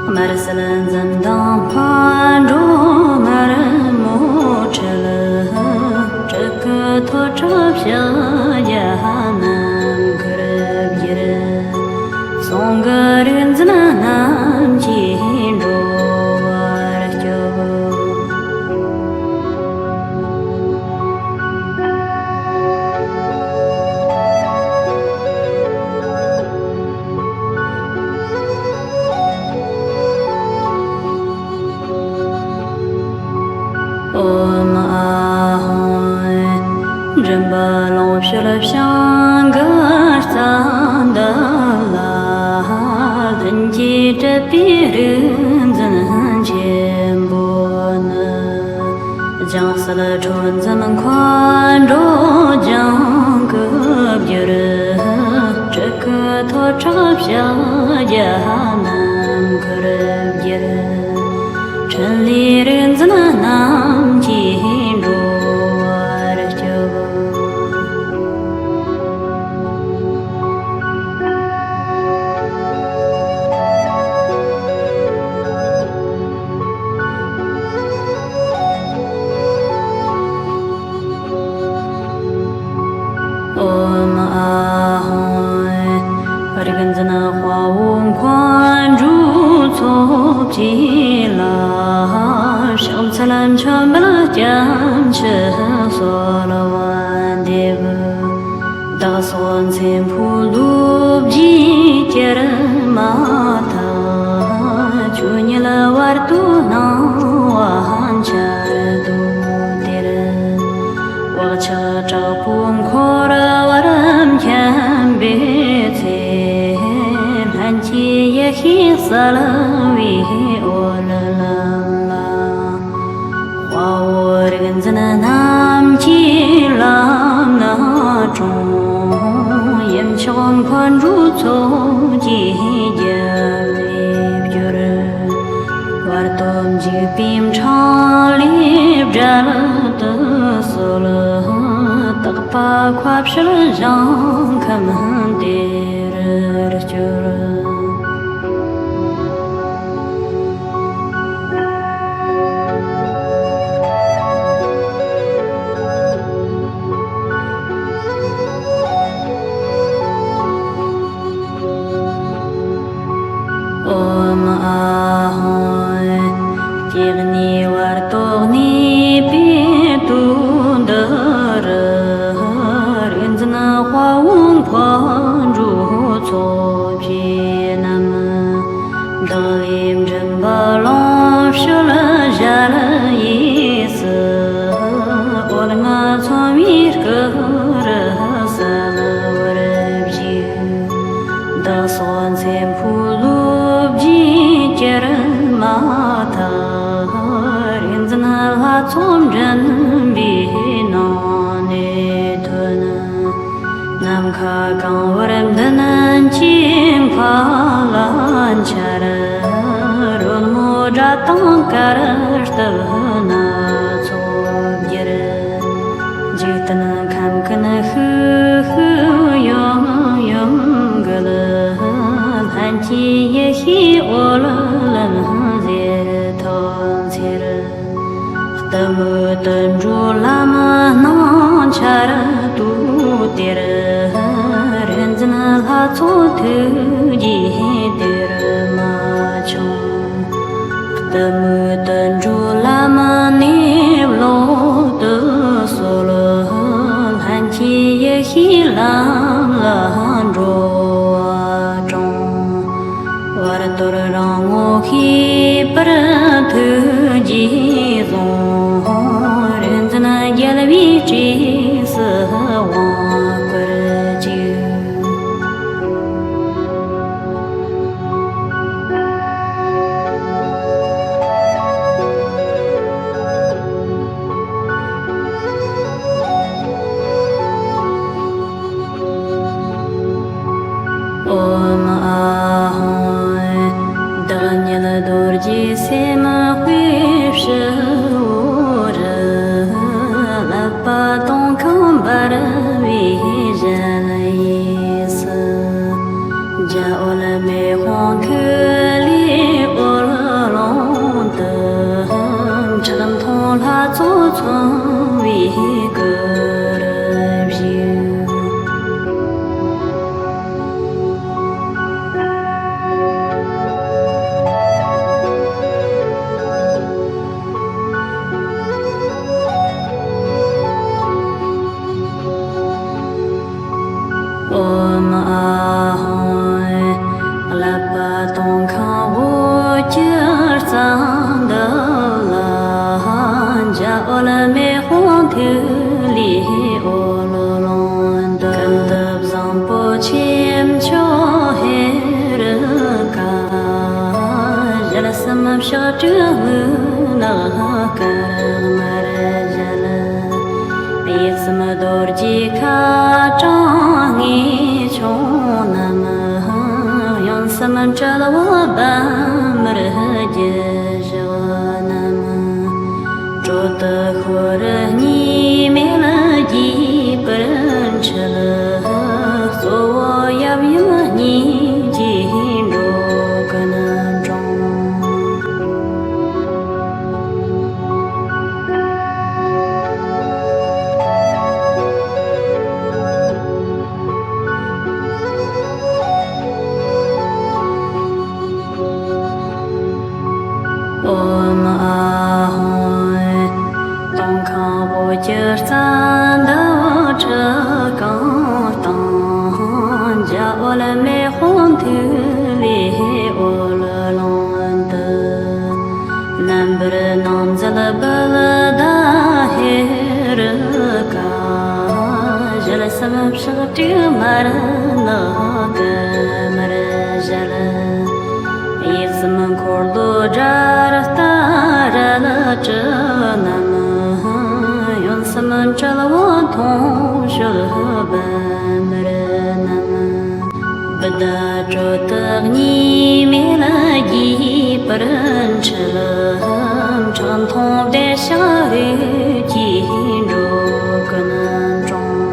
དམར་གསལ་འཛུམ་མདངས་མཁའ་འགྲོ་དམར་མོ་ཁྲི། སྤྲུལ་སྐུ་ཐོད་ཁྲག་ཕྱག་རྒྱ་ནམ་མཁར་བསྒྱུར། གསུང་གི་རིག་འཛིན་རྣམས་ཀྱིས་འགྲོ་བར་སྐྱོབ། ཨོཾ་ཨཱཿཧཱུྃ། མགྲིན་པ་ལོངས་སྤྱོད་བྱང་གི་རྩ་འདབ་ལ། ལྷུན་གྱིས་གྲུབ་པའི་རིག་འཛིན་ཆེན་པོ་ནི། ལྗང་གསལ་ཁྲོ་འཛུམ་མཁའ་འགྲོ་ལྗང་གུར་བསྒྱུར། སྤྲུལ་སྐུ་ཐོད་ཁྲག་ཕྱག་རྒྱ་ནམ་མཁར་བསྒྱུར། འཕྲིན་ལས་རིག་འཛིན་རྣམས་ཀྱིས་འགྲོ་བར་སྐྱོབ། དཔའ་བོ་མཁའ་འགྲོའི་ཚོགས་ཀྱིས་ལ། ཕྱག་འཚལ་མཆོད་འབུལ་སྐྱབས་མཆི་གསོལ་བ་འདེབས། བདག་སོགས་མཚན་ཕུད་ལོ་བརྒྱའི་དཀྱིལ་མ་ཐག། ཆོས་ཉིད་བར་དོའི་སྣང་བ་འཆར་དུ་སྟེར། བག་ཆགས་དྲག་པོས་འཁོར་བར་འཁྱམས་པའི་ཚེ། ལྷན་སྐྱེས་ཡེ་ཤེས་གསལ་བའི་འོད་ལམ་ལ། དཔའ་བོ་རིག་འཛིན་རྣམས་ཀྱིས་ལམ་སྣ་དྲོངས། ཡུམ་མཆོག་མཁའ་འགྲོའི་ཚོགས་ཀྱིས་རྒྱབ་ལས་སྐྱོར། བར་དོ་འཇིགས་པའི་འཕྲང་ལས་བསྒྲལ་དུ་གསོལ། དག་པ་མཁའ་སྤྱོད་ཞིང་ཁམས་དེར་སྐྱོལ། ཨོཾ་ཨཱཿཧཱུྃ། སྐྱེ་གནས་བར་དོ་གནས་པའི་དུས་འདི་རུ། རིག་འཛིན་དཔའ་བོ་མཁའ་འགྲོའི་ཚོགས་ཀྱིས་རྣམས། བདག་ལས་མགྲིན་པ་ལོངས་སྤྱོད་ཞལ་གྱིས་བསུ། འོད་ལྔ་ཚངས་པའི་སྐུ་རུ་གསལ་བར་བཞུགས། བདག་སོགས་མཚན་ཕུད་ལོ་བརྒྱའི་དཀྱིལ་མ་ཐག། རིག་འཛིན་ལྷ་ཚོགས་མགྲིན་པའི་ནང་ནས་ཐོན། ནམ་མཁའ་གང་བར་མདུན་གྱི་མཁའ་ལ་འཆར། རོལ་མོའི་སྒྲ་དང་གར་སྟབས་སྣ་ཚོགས་བསྒྱུར། འཇིག་རྟེན་ཁམས་ཀུན་ཤུགས་ཤུགས་ཡོམ་ཡོམ་འགུལ། ལྷན་སྐྱེས་ཡེ་ཤེས་འོད་ལམ་ཟེར་ཐོག་འཚེར། གཏི་མུག་དུད་འགྲོའི་ལམ་སྣང་འཆར་དུ་སྟེར། རིག་འཛིན་ལྷ་ཚོགས་ཐུགས་རྗེའི་གཏེར་མ་ཆུང་། གཏི་མུག་དུད་འགྲོའི་ལམ་ནས་ལོག་ཏུ་གསོལ། ལྷན་སྐྱེས་ཡེ་ཤེས་ལམ་ལ་འགྲོ་བ་དྲོངས། བར་དོར་རང་ངོ་ཤེས་པར་ཐུགས་རྗེས་བཟུང་། རིག་འཛིན་རྒྱལ་བའི་བྲིས་སུ་དབང་བསྐུར་ཅིག། ཨོཾ་ཨཱཿཧཱུྃ། བདག་ཉིད་རྡོ་རྗེ་སེམས་དཔའི་སྤྱི་བོ་རུ། ཀླད་པ་སྟོང་ཁམས་འབར་བའི་ཞལ་གྱིས་བསུ། རྒྱ་འོད་མེ་དཔུང་ཐིག་ལེའི་འོད་ཀློང་དུ། ཁྲག་འཐུང་ལྷ་ཚོགས་མཚོན་པའི་སྐུ་རུ་བཞུགས། ཨོཾ་ཨཱཿཧཱུྃ། ཀླད་པ་སྟོང་ཁམས་འོད་ཀྱི་རྩ་འདབ་ལ། འཇའ་འོད་མེ་དཔུང་ཐིག་ལེའི་འོད་ཀློང་དུ། ཀུན་ཏུ་བཟང་པོ་ཆོས་མཆོག་ཧེ་རུ་ཀ། ཞལ་གསུམ་ཕྱག་དྲུག་མུན་ནག་དཀར་དམར་ཞལ། གཡས་གསུམ་རྡོ་རྗེ་ཁ་བྲང་ལྔས་ཕྱོགས་རྣམས། གཡོན་གསུམ་དཔྲལ་བ་པདྨར་གྱུར་བཞག་རྣམས། དྲོད་དུ་ཤོར་གཉིས་མེད་རྒྱས་པར་འཁྲིལ། གཙོ་བོ་ཡབ་ཡུམ་གཉིས་ཀྱིས་འགྲོ་ཀུན་དྲོངས། ཕྱག་དྲུག་མར་ནག་དཀར་དམར་ཞལ། གཡས་སམ་འཁོར་ལོ་དགྲ་རུ་རྟ་རལ་གྲི་བསྣམས། གཡོན་སམ་དཔྲལ་བ་ཐོང་གཤོལ་བེམ་རི་བསྣམས། བུདྡྷ་ཁྲོ་ཐུགས་གཉིས་མེད་བརྒྱུད་པར་འཁྲིལ། ཁྲག་འཐུང་བདེ་གཤེགས་རིགས་ཀྱི་འགྲོ་ཀུན་དྲོངས།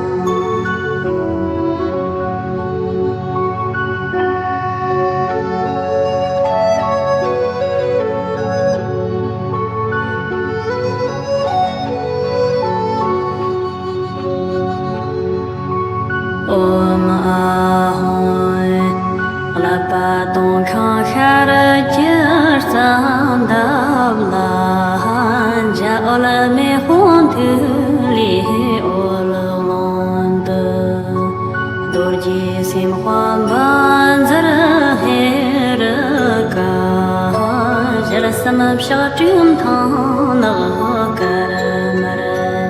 ཨོཾ་ཨཱཿཧཱུྃ། ཀླད་པ་སྟོང་ཁང་ཤར་གྱི་རྩ་འདབ་ལ། འཇའ་འོད་མེ་དཔུང་ཐིག་ལེའི་འོད་ཀློང་དུ། རྡོ་རྗེ་སེམས་དཔའ་བཛྲ་ཧེ་རུ་ཀ། ཞལ་གསུམ་ཕྱག་དྲུག་མཐིང་ནག་དཀར་དམར་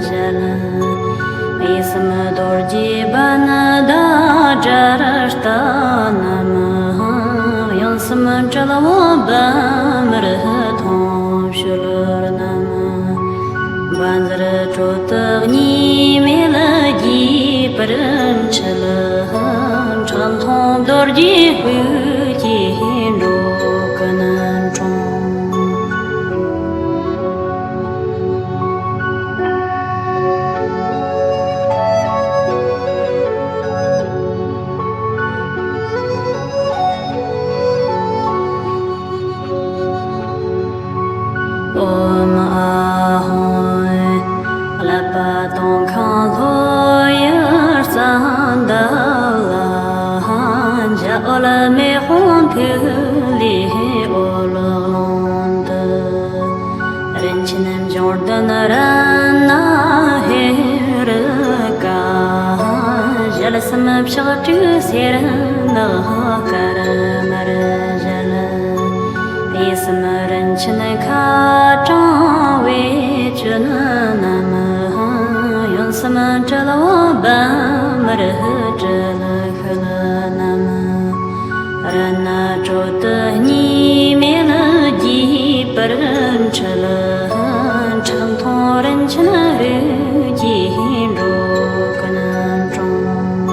ཞལ། གཡས་སམ་རྡོ་རྗེ་བྷནྡྷ་དགྲ་རུ་རྟ་བསྣམས། གཡོན་སམ་དཔྲལ་བ་བེམ་རི་ཐོང་གཤོལ་བསྣམས། བཛྲ་ཁྲོ་ཐུགས་གཉིས་མེད་བརྒྱུད་པར་འཁྲིལ། ཁྲག་འཐུང་རྡོ་རྗེ་སྤོས་ཀྱི་འགྲོ་ཀུན་དྲོངས། ཨོཾ་ཨཱཿཧཱུྃ། ཀླད་པ་སྟོང་ཁང་ལྷོ་ཡི་རྩ་འདབ་ལ། འཇའ་འོད་མེ་དཔུང་ཐིག་ལེའི་འོད་ཀློང་དུ། རིན་ཆེན་འབྱུང་ལྡན་རཏྣ་ཧེ་རུ་ཀ། ཞལ་གསུམ་ཕྱག་དྲུག་སེར་ནག་དཀར་དམར་ཞལ། གཡས་སམ་རིན་ཆེན་ཁ་དྲང་བེ་ཅོན་བསྣམས། གཡོན་སམ་དཔྲལ་བ་བེམ་རི་དྲིལ་ཤུལ་བསྣམས། རཏྣ་ཁྲོ་ཐུགས་གཉིས་མེད་བརྒྱུད་པར་འཁྲིལ། ཁྲག་འཐུང་རིན་ཆེན་རིགས་ཀྱི་འགྲོ་ཀུན་དྲོངས།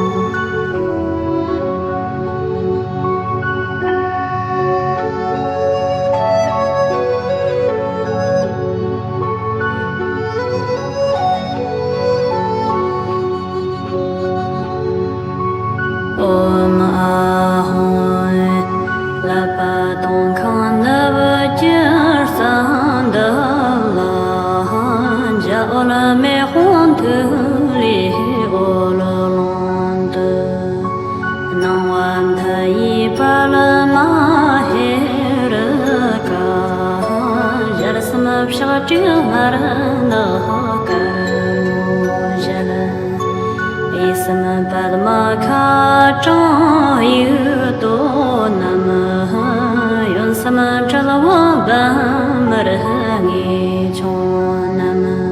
ཨོཾ་ཨཱཿཧཱུྃ། ཀླད་པ་སྟོང་ཁང་ནུབ་ཀྱི་རྩ་འདབ་ལ། འཇའ་འོད་མེ་དཔུང་ཐིག་ལེའི་འོད་ཀློང་དུ། སྣང་བ་མཐའ་ཡས་པདྨ་ཧེ་རུ་ཀ། ཞལ་གསུམ་ཕྱག་དྲུག་དམར་ནག་དཀར་སྔོ་ཞལ། གཡས་སམ་པདྨ་ཁ་དྲང་དབྱུག་ཏོ་བསྣམས། གཡོན་སམ་དཔྲལ་བ་བེམ་རི་ངེས་འབྱུང་བསྣམས།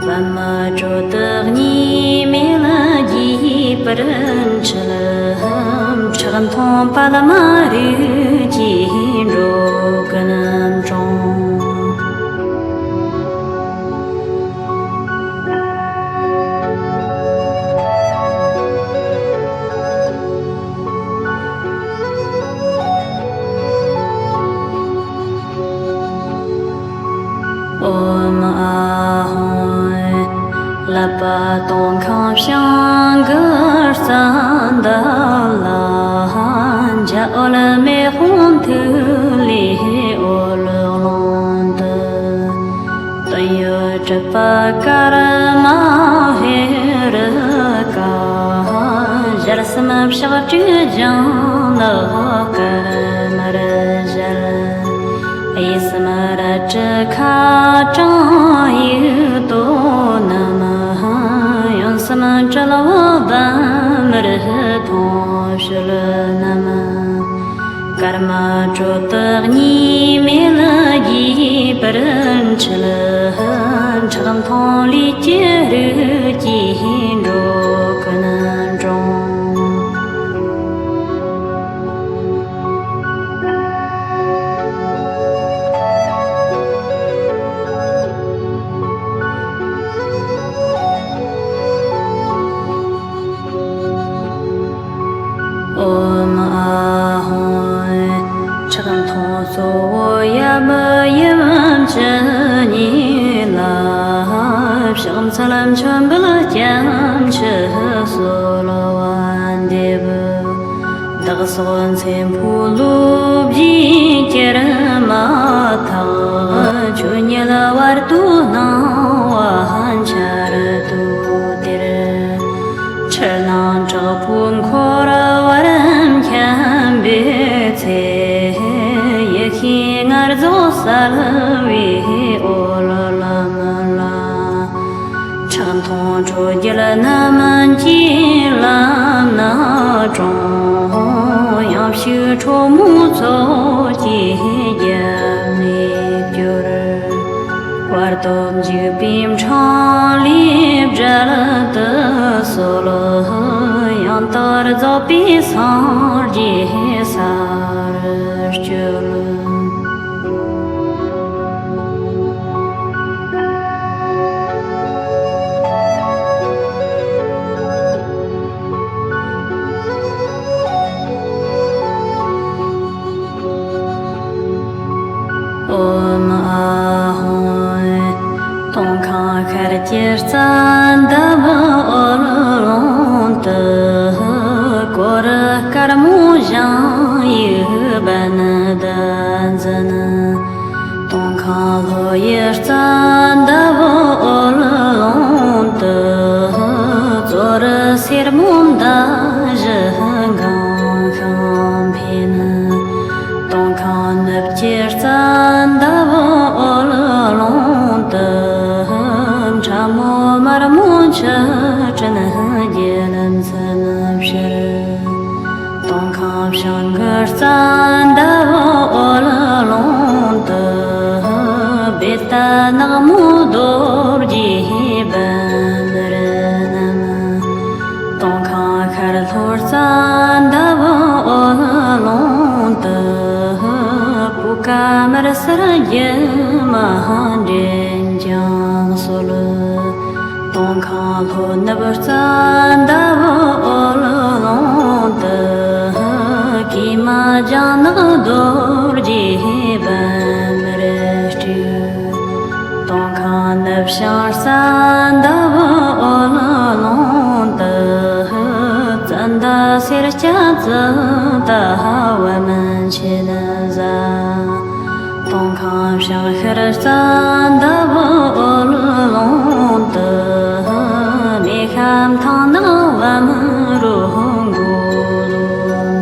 པདྨ་ཁྲོ་ཐུགས་གཉིས་མེད་བརྒྱུད་པར་འཁྲིལ། ཁྲག་འཐུང་པདྨ་རིགས་ཀྱི་འགྲོ་ཀུན་དྲོངས། ཨོཾ་ཨཱཿཧཱུྃ། ཀླད་པ་སྟོང་ཁང་བྱང་གི་རྩ་འདབ་ལ། འཇའ་འོད་མེ་དཔུང་ཐིག་ལེའི་འོད་ཀློང་དུ། དོན་ཡོད་གྲུབ་པ་ཀརྨ་ཧེ་རུ་ཀ། ཞལ་གསུམ་ཕྱག་དྲུག་ལྗང་ནག་དཀར་དམར་ཞལ། གཡས་སམ་རལ་གྲི་ཁ་དྲང་དབྱུག་ཏོ་བསྣམས། གཡོན་སམ་དཔྲལ་བ་བེམ་རི་ཐོང་གཤོལ་བསྣམས། ཀརྨ་ཁྲོ་ཐུགས་གཉིས་མེད་བརྒྱུད་པར་འཁྲིལ། ཁྲག་འཐུང་ལུས་ཀྱི་རིགས་ཀྱི་འགྲོ་ཀུན་ མཆོད་འབུལ་སྐྱབས་མཆི་གསོལ་བ་འདེབས། བདག་སོགས་མཚན་ཕུད་ལོ་བཞིའི་དཀྱིལ་མ་ཐག། ཆོས་ཉིད་བར་དོའི་སྣང་བ་འཆར་དུས་དེར། ཕྱི་ནང་དྲག་པོའི་འཁོར་བར་འཁྱམས་པའི་ཚེ། ཡེ་ཤེས་ལྔ་རྫོགས་གསལ་བའི་འོད་ལམ་ལ། ཁྲག་འཐུང་ཁྲོ་རྒྱལ་རྣམས་ཀྱི་ལམ་སྣ་དྲོངས། ཡང་ཕྱུག་ཁྲོ་མོའི་ཚོགས་ཀྱིས་རྒྱབ་ནས་སྐྱོར། བར་དོ་འཇིགས་པའི་འཕྲང་ལས་བསྒྲལ་དུ་གསོལ། ཡང་དག་རྫོགས་པའི་སངས་རྒྱས་སར་སྤྱོད། ཨོཾ་ཨཱཿཧཱུྃ། སྟོང་ཁང་ཤར་གྱི་རྩ་འདབ་འོད་ཀློང་དུ། གོ་རུ་དཀར་མོ་ཞིང་ཡིག་བན་དུ་འཛིན། སྟོང་ཁང་ལྷོ་ཡི་རྩ་འདབ་འོད་ཀློང་དུ། ཙོ་རུ་སེར་མོ་མདའ་བཞི་འགེངས་ཤིང་འཕེན། སྟོང་ཁང་ནུབ་ཀྱི་རྩ་འདབ་འོད་ཀློང་དུ། ཁྲ་མོ་དམར་མོ་མཆུ་སྤྲིན་རྒྱལ་མཚན་ཕྱིར། སྟོང་ཁང་བྱང་གི་རྩ་འདབ་འོད་ཀློང་དུ། བེ་ཏ་ནག་མོ་རྡོ་རྗེ་བཻ་མར་བསྣམས། སྟོང་ཁང་ཤར་ལྷོ་རྩ་འདབ་འོད་ཀློང་དུ། པུ་ཀ་དམར་སེར་སྒྱུ་མ་འདྲེན་ཀྱང་གསོལ། སྟོང་ཁང་ལྷོ་ནུབ་རྩ་འདབ་འོད་ཀློང་དུ། ཀྱེ་མ་ལྗང་ནག་རྡོ་རྗེ་བཻ་མར་དཀྲིས། སྟོང་ཁང་ནུབ་བྱང་རྩ་འདབ་འོད་ཀློང་དུ། ཙནྡ་སེར་སྐྱ་ཙིཏྟ་པདྨ་ཆེན་བཟའ། སྟོང་ཁང་བྱང་ཤར་རྩ་འདབ་འོད་ཀློང་དུ། མེ་ཤ་མཐིང་ནག་པདྨ་རཱ་ཧུ་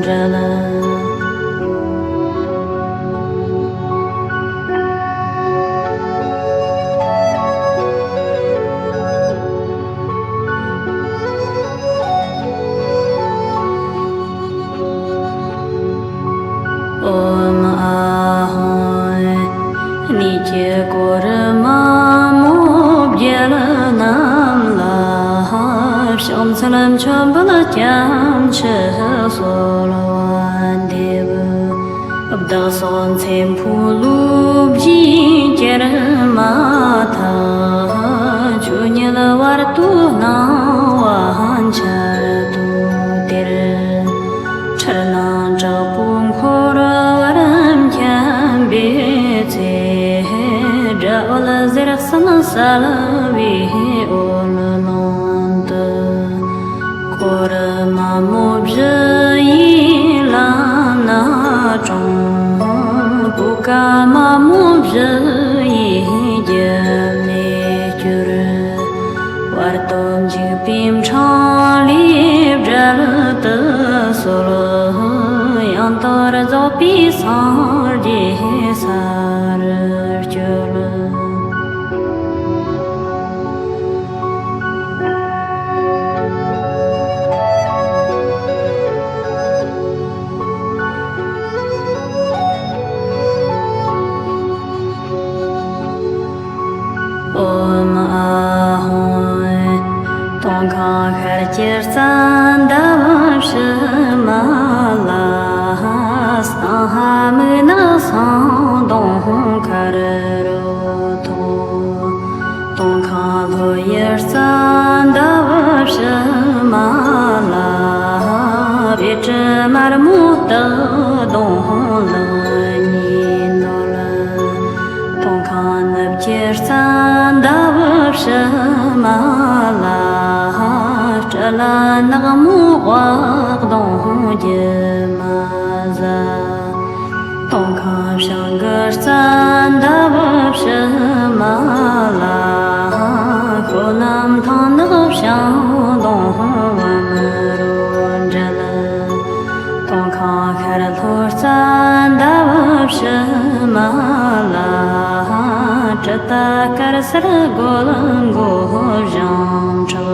འགྲེལ། ཨོཾ་ཨཱཿཧཱུྃ། གནས་ཀྱི་གོ་རུ་མ་མོ་བརྒྱད་རྣམས་ལ། ཕྱག་འཚལ་མཆོད་འབུལ་སྐྱབས་མཆི་གསོལ་བ་འདེབས། བདག་སོགས་མཚན་ཕུད་ལོ་བཞིའི་དཀྱིལ་མ་ཐག། ཆོས་ཉིད་བར་དོའི་སྣང་བ་འཆར་དུས་དེར། འཁྲུལ་སྣང་དྲག་པོའི་འཁོར་བར་འཁྱམས་པའི་ཚེ། དགྲ་བོ་ཟེར་གསུམ་གསལ་བའི་འོད་ཀློང་དུ། གོ་རུ་མ་མོ་བཞི་ཡི་ལམ་སྣ་དྲོངས། པུ་ཀ་མ་མོ་བཞི་ཡིས་རྒྱབ་ནས་སྐྱོར། བར་དོ་འཇིགས་པའི་འཕྲང་ལས་བསྒྲལ་དུ་གསོལ། ཡང་དག་རྫོགས་པའི་སངས་རྒྱས་སར་སྤྱོད། ཨོཾ་ཨཱཿཧཱུྃ། སྟོང་ཁང་ཤར་གྱི་རྩ་འདབ་ཕྱི་མ་ལ། སྟེང་ཧ་མུན་ནག་སེང་གདོང་དཀར་རོ་ཐོག། སྟོང་ཁང་ལྷོ་ཡི་རྩ་འདབ་ཕྱི་མ་ལ། བཻ་ཏྲི་དམར་མོ་སྟག་གདོང་ལག་གཉིས་ནོར། སྟོང་ཁང་ནུབ་ཀྱི་རྩ་འདབ་ཕྱི་མ་ ནག་མོ་དབུ་གདུང་སྒྱུ་མ་བཟའ། སྟོད་ཁང་བྱང་གི་རྩ་འདབ་བྱེ་མ་ལ། ཤོད་ནམ་ཐང་ནག་བྱང་གདོང་བུ་མོ་རུ་འབྲེལ། སྟོད་ཁང་ཤར་ལྷོ་རྩ་འདབ་བྱེ་མ་ལ། གྲི་རྟ་དཀར་སེར་རྒོད་མགོ་བཞང་ཁྲག་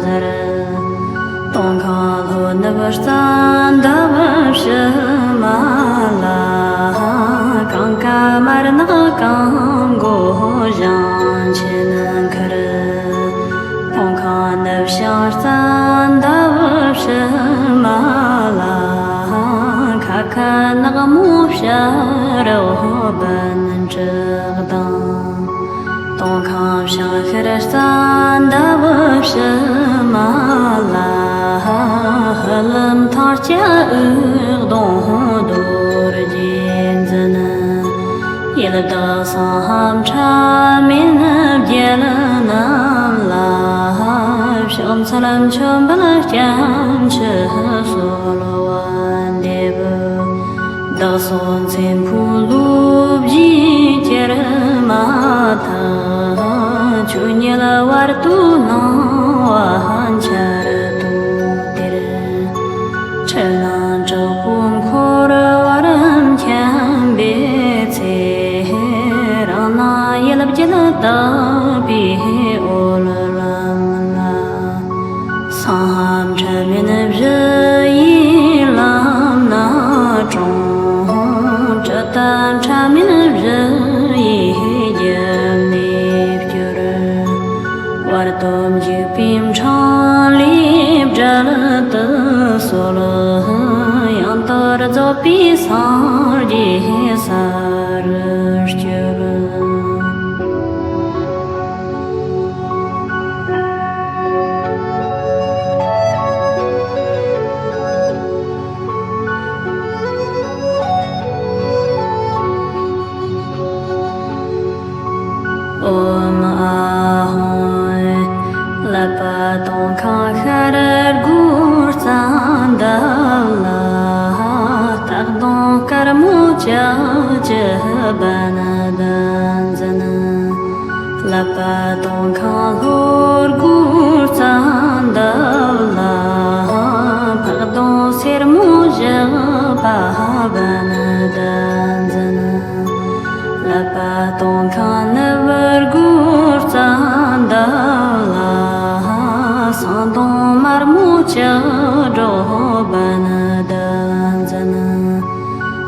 གཟར། སྟོད་ཁང་ལྷོ་ནུབ་རྩ་འདབ་བྱེ་མ་ལ། གངས་དཀར་དམར་ནག་གང་མགོ་བཞང་ཆེན་ཁར། སྟོད་ཁང་ནུབ་བྱང་རྩ་འདབ་བྱེ་མ་ལ། ཁ་ཁ་ནག་མོ་བྱ་རོག་སྦུན་དྲུག་དང་། སྟོད་ཁང་བྱང་ཤར་རྩ་འདབ་བྱེ་མ་ལ། ཧ་ལམ་ཐང་སྐྱ་འུག་གདོང་རྡོ་རྗེ་འཛིན། ཡི་དྭགས་སྲང་ལམ་ཕྲ་མེན་བརྒྱད་རྣམས་ལ། ཕྱག་འཚལ་མཆོད་འབུལ་སྐྱབས་མཆི་གསོལ་བ་འདེབས། བདག་སོགས་མཚན་ཕུད་ལོ་བཞིའི་གྱེར་མ་ཐག། ཆོས་ཉིད་བར་དོའི་སྣང་བ་འཆར་དུ་སྟེར། འཁྲུལ་སྣང་དྲག་པོའི་འཁོར་བར་འཁྱམས་པའི་ཚེ། རང་སྣང་ཡུལ་བརྒྱད་དག་པའི་འོད་ལམ་ལ། སྲང་ལམ་ཕྲ་མེན་བཞི་ཡི་ལམ་སྣ་དྲོངས། གྲི་རྟ་ཕྲ་མེན་བཞི་ཡི་རྒྱབ་ནས་བསྐྱོར། བར་དོ་འཇིགས་པའི་འཕྲང་ལས་བསྒྲལ་དུ་གསོལ། ཡང་དག་རྫོགས་པའི་སངས་རྒྱས་ས་རུ་སྐྱོལ། ཨོཾ་ཨཱཿཧཱུྃ། ཀླད་པ་སྟོད་ཁང་ཤར་སྒོའི་རྩ་འདབ་ལ། སྟག་གདོང་དཀར་མོ་ལྕགས་ཀྱུ་སྦུན་བདུན་འཛིན། ཀླད་པ་སྟོད་ཁང་ལྷོ་སྒོའི་རྩ་འདབ་ལ། ཕག་གདོང་སེར་མོ་ཞགས་པ་སྦུན་བདུན་འཛིན། ཀླད་པ་སྟོད་ཁང་ནུབ་སྒོའི་རྩ་འདབ་ལ། ཟངས་གདོང་དམར་མོ་ལྕགས་སྒྲོག་སྦུན་བདུན་འཛིན།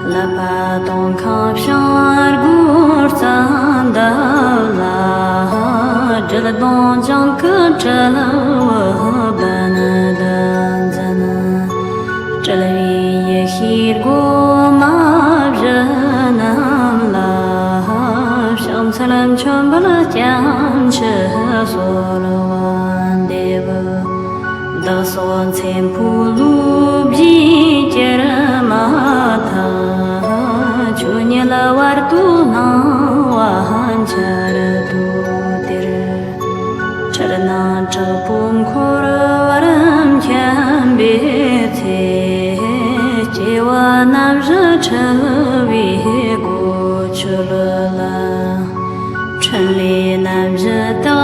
ཀླད་པ་སྟོད་ཁང་བྱང་སྒོའི་རྩ་འདབ་ལ། སྦྲུལ་གདོང་ལྗང་གུ་དྲིལ་བུ་སྦུན་བདུན་འཛིན། དྲིལ་བུའི་ཡེ་ཤེས་སྒོ་མ་བཞི་རྣམས་ལ། ཕྱག་འཚལ་མཆོད་འབུལ་སྐྱབས་མཆི་གསོལ་བ་འདེབས། བདག་སོགས་མཚན་ཕུད་ལོ་བཞིའི་གྱེར་མ་ཐག། ཆོས་ཉིད་བར་དོའི་སྣང་བ་འཆར་དུ་སྟེར། འཁྲུལ་སྣང་དྲག་པོའི་འཁོར་བར་འཁྱམས་པའི་ཚེ། སྐྱེ་བ་རྣམ་བཞི་འཁྲུལ་བའི་སྒོ་ཆོད་ལ། འཕྲིན་ལས་རྣམ་བཞི་དག་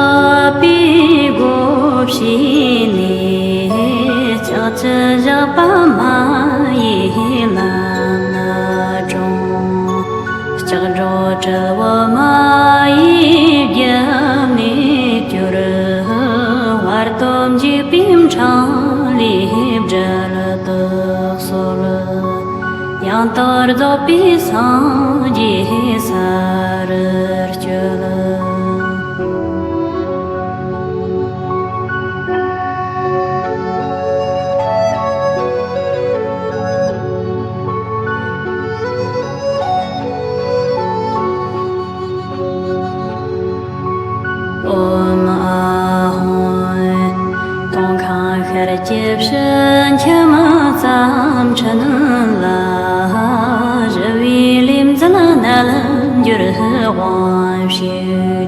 པའི་སྒོ་ཕྱེ་ནས། ལྕགས་ཀྱུ་ཞགས་པ་མ་ཡི་ལམ་སྣ་དྲོངས། ལྕགས་སྒྲོག་དྲིལ་བུ་མ་ཡི་རྒྱབ་ནས་བསྐྱོར། བར་དོ་འཇིགས་པའི་འཕྲང་ལས་བསྒྲལ་དུ་གསོལ། ཡང་དག་རྫོགས་པའི་སངས་རྒྱས་ས་རུ་སྐྱོལ། ཨོཾ་ཨཱཿཧཱུྃ། སྟོད་ཁང་ཤར་གྱི་ཕྱི་ཁྱིམ་རྩ་ཕྲན་ལ། ཞི་བའི་ལས་མཛད་རྣལ་འབྱོར་དབང་ཕྱུག།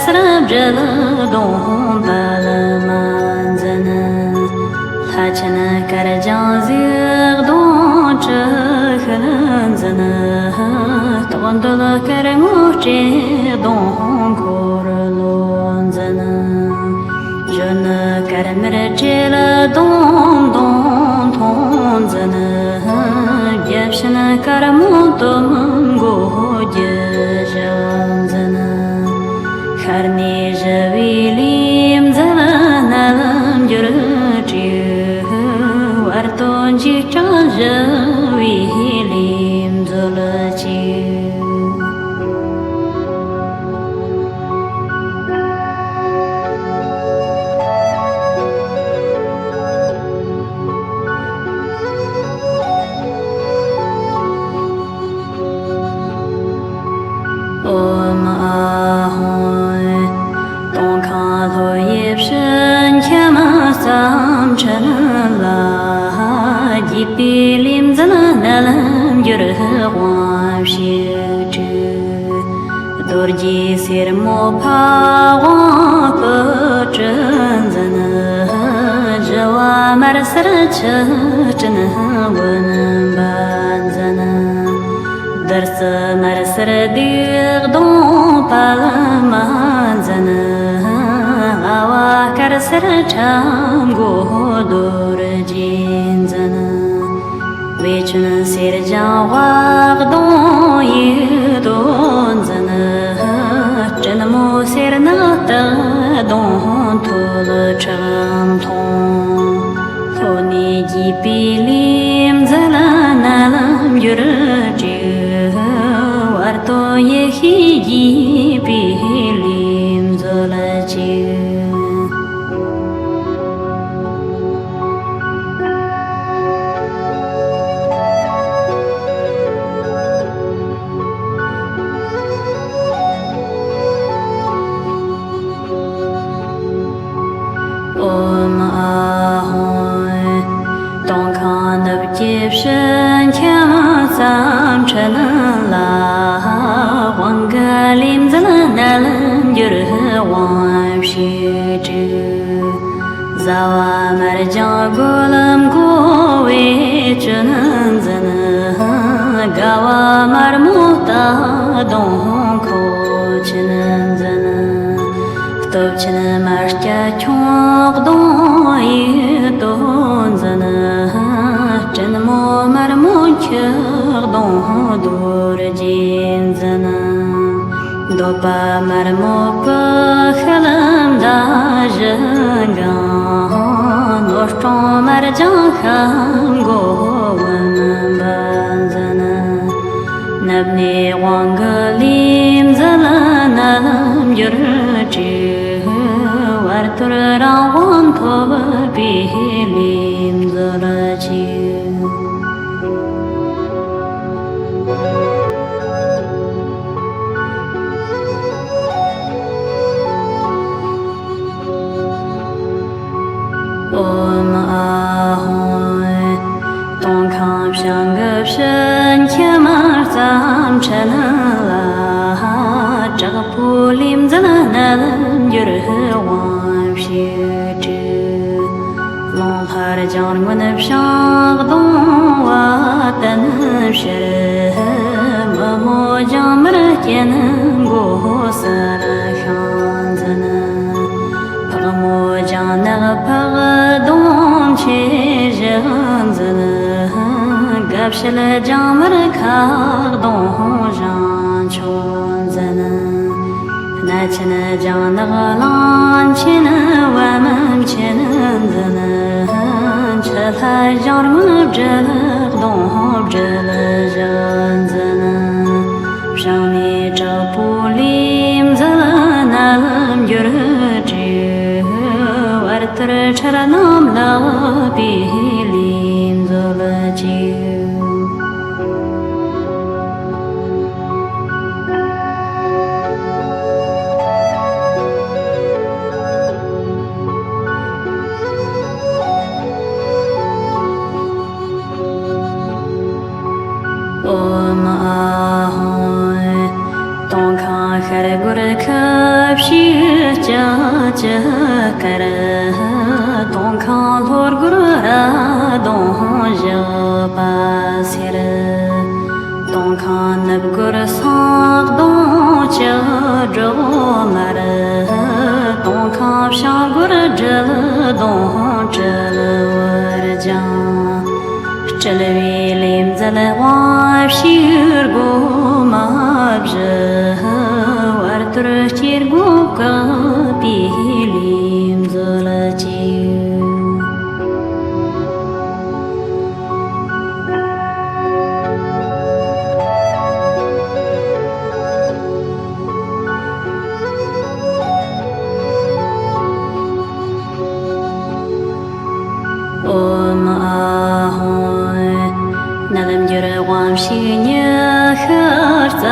སར་སྦྲུལ་གདོང་དཔལ་མ་འཛིན། ལྷ་ཆེན་དཀར་ལྗང་གཟིག་གདོང་དྲི་ཤུལ་འཛིན། རྟོག་འདོད་དཀར་སྔོ་སྤྲེལ་གདོང་འཁོར་ལོ་འཛིན། གཞོན་ནུ་དཀར་དམར་སྤྲེལ་གདོང་གདོང་མཐོང་འཛིན། བརྒྱ་བྱིན་དཀར་མོ་དོམ་མགོ་རྒྱུ་ཞགས་འཛིན། ཤར་ནས་ཞི་བའི་ལུས་འཛིན་རྣལ་འབྱོར་དྲུག། བར་དོ་འཇིགས་སྐྲག་ཞི་བའི་ལུས་མཛོད་ཅིག། ཨོཾ་ཨཱཿཧཱུྃ། སྟོང་ཁང་ལྷོ་ཡི་ཕྱི་ཁྱམས་རྩ་ཁྲིམས་ལ། རྒྱས་པའི་ལུས་འཛིན་རྣལ་འབྱོར་དབང་ཕྱུག་དྲུག། རྡོ་རྗེ་སེར་མོ་ཕ་ཝང་སྤུ་གྲི་འཛིན། ཞི་བ་དམར་སེར་ཆུ་སྤྲིན་བུམ་པ་འཛིན། བདུད་རྩི་དམར་སེར་སྡིག་གདོང་དཔལ་མ་འཛིན། ལྷ་བ་དཀར་སེར་ཁྲ་མགོ་རྡོ་རྗེ་འཛིན། བེ་ཅོན་སེར་ལྗང་དབལ་གདོང་ཡིད་དོ་འཛིན། སྲིན་མོ་སེར་ནག་སྟག་གདོང་ཐོད་ཁྲག་འཐུང་། ལྷོ་ནས་རྒྱས་པའི་ལུས་འཛིན་རྣལ་འབྱོར་དྲུག། བར་དོ་ཡེ་ཤེས་རྒྱས་པའི་ལུས་མཛོད་ཅིག། ཨོཾ་ཨཱཿཧཱུྃ། སྟོང་ཁང་ནུབ་ཀྱི་ཕྱི་ཁྱམས་རྩ་ཁྲིམས་ལ། དབང་གི་ལུས་འཛིན་རྣལ་འབྱོར་དབང་ཕྱུག་དྲུག། བཟའ་བ་དམར་ལྗང་སྒོ་ལམ་སྒོ་བེ་ཅོན་འཛིན། དགའ་བ་དམར་མོ་རྟ་གདོང་ཁོག་ཆེན་འཛིན། སྟོབས་ཆེན་དམར་སྐྱ་ཁྱུང་གདོང་ཡིད་དོ་འཛིན། སྲིན་མོ་དམར་མོ་ཁྱི་གདོང་རྡོ་རྗེ་འཛིན། འདོད་པ་དམར་མོ་བུ་ཤི་ལམ་མདའ་བཞི་འགེངས། ནོར་སྲུང་དམར་ལྗང་ཤམ་མགོ་བུམ་པ་འཛིན། ནབ་ནས་དབང་གི་ལུས་འཛིན་རྣལ་འབྱོར་དྲུག། བར་དོར་རང་དབང་ཐོབ་པའི་ལུས་མཛོད་ཅིག། ཨོཾ་ཨཱཿཧཱུྃ། སྟོང་ཁང་བྱང་གི་ཕྱི་ཁྱམས་རྩ་ཁྲིམས་ལ། དྲག་པོའི་ལུས་འཛིན་རྣལ་འབྱོར་དབང་ཕྱུག་དྲུག། རླུང་ལྷ་ལྗང་སྔོན་བྱང་གདོང་བ་དན་ཕྱུར། མི་མོ་ལྗང་དམར་སྐྱེས་མགོ་སེར་ཤིང་འཛིན། ཕག་མོ་ལྗང་ནག་ཕག་གདོང་མཆེ་བཞི་འཛིན། དགའ་བྱེད་ལྗང་དམར་ཁ་གདོང་ཞང་མཆོང་འཛིན། སྣ་ཆེན་ལྗང་ནག་གླང་ཆེན་བ་མོ་མཆེ་འཛིན། མཆུ་ལྷ་ལྗང་སྔོན་སྦྲུལ་གདོང་སྦྲུལ་བཞག་འཛིན། བྱང་ནས་དྲག་པོའི་ལུས་འཛིན་རྣལ་འབྱོར་དྲུག། བར་དོར་ཁྲར་རྣམས་ལག་པའི་ལུས་མཛོད་ཅིག། ཨོཾ་ཨཱཿཧཱུྃ། སྟོང་ཁང་ཤར་སྒོར་ཁ་ཕྱེ་ ཞིང་དཀར། སྟོད་ཁང་ལྷོ་སྒོར་ར་གདོང་བཞག་པ་སེར། སྟོད་ཁང་ནུབ་སྒོར་སེང་གདོང་ལྕགས་སྒྲོག་དམར། སྟོད་ཁང་བྱང་སྒོར་སྦྲུལ་གདོང་སྤྲུལ་བར་སྦྱངས། སྤྲུལ་པའི་ལས་མཛད་དབང་ཕྱུག་སྒོ་མ་བཞི། བར་དོར་སྐྱེ་སྒོ་བཀག་པའི་ལས་མཛོད་ཅིག། ཨོཾ་ཨཱཿཧཱུྃ། རྣལ་འབྱོར་དབང་ཕྱུག་ཉི་ཤུ་རྩ་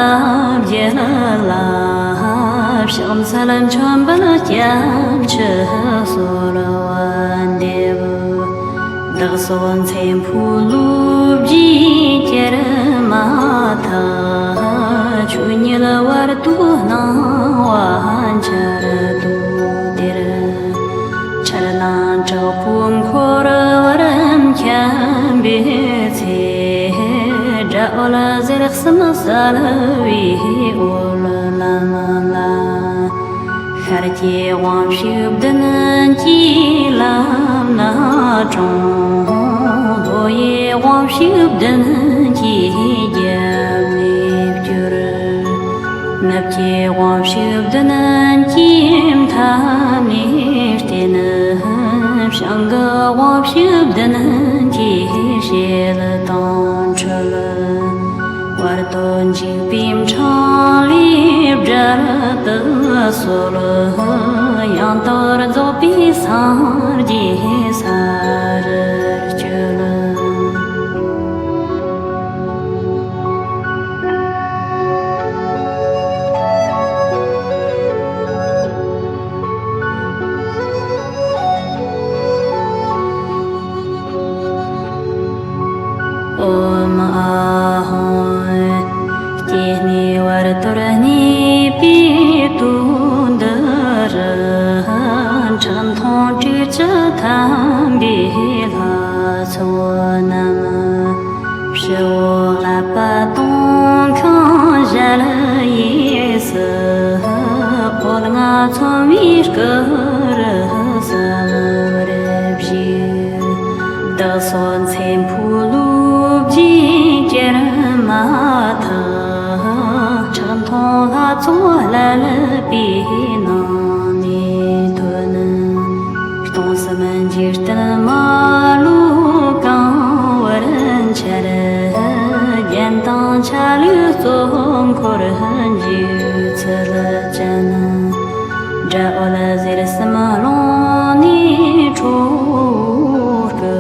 བརྒྱད་ལ། ཕྱག་འཚལ་མཆོད་འབུལ་སྐྱབས་མཆི་གསོལ་བ་འདེབས། བདག་སོགས་མཚན་ཕུད་ལོ་རྒྱུས་གྱུར་མ་ཐག། ཆོས་ཉིད་བར་དོའི་སྣང་བ་འཆར་དུ་གཏེར། ཁྲ་ལམ་དྲག་པོ་འཁོར་བར་འཁྱམས་པའི་ཚེ། དགྲ་བོ་ལ་ཟེར་གསུམ་བསལ་བའི་འོད་ལམ་ལ། ཤར་གྱི་དབང་ཕྱུག་བདུན་གྱིས་ལམ་སྣ་དྲོངས། ལྷོ་ཡི་དབང་ཕྱུག་བདུན་གྱིས་རྒྱབ་ནས་བསྐྱོར། ནུབ་ཀྱི་དབང་ཕྱུག་བདུན་གྱིས་མཐའ་ནས་བརྟེན། བྱང་གི་དབང་ཕྱུག་བདུན་གྱིས་ཞལ་དང་འཁྲིལ། བར་དོ་འཇིགས་པའི་འཕྲང་ལས་བསྒྲལ་དུ་གསོལ། ཡང་དག་རྫོགས་པའི་སངས་རྒྱས་ས་རུ་སྤྱོད། ཨོཾ་ཨཱཿཧཱུྃ། སྐྱེ་གནས་བར་དོར་གནས་པའི་དུས་འདི་རུ། ཁྲག་འཐུང་དྲི་ཆུ་ཐམ་པའི་ལྷ་ཚོགས་རྣམས། ཕྱི་བོ་ཀླད་པ་སྟོད་ཁང་ཞལ་གཡས་སུ། འོད་ལྔ་མཚོན་པའི་སྐུ་རུ་གསལ་བར་བཞུགས། བདག་སོགས་མཚན་ཕུད་ལོ་རྒྱུས་གྱུར་མ་ཐག། ཁྲག་འཐུང་ལྷ་ཚོགས་བསླད་པའི་ནང་ནས་ཐོན། སྟོང་གསུམ་འཇིག་རྟེན་མ་ལུས་གང་བར་འཆར། རྒྱན་དང་ཆ་ལུགས་གཙོ་འཁོར་འཇིགས་ཚུལ་ཅན། དགྲ་བོ་ལ་ཟེར་གསུམ་རླུང་ནད་ཁྲོ་བོའི་སྐུ།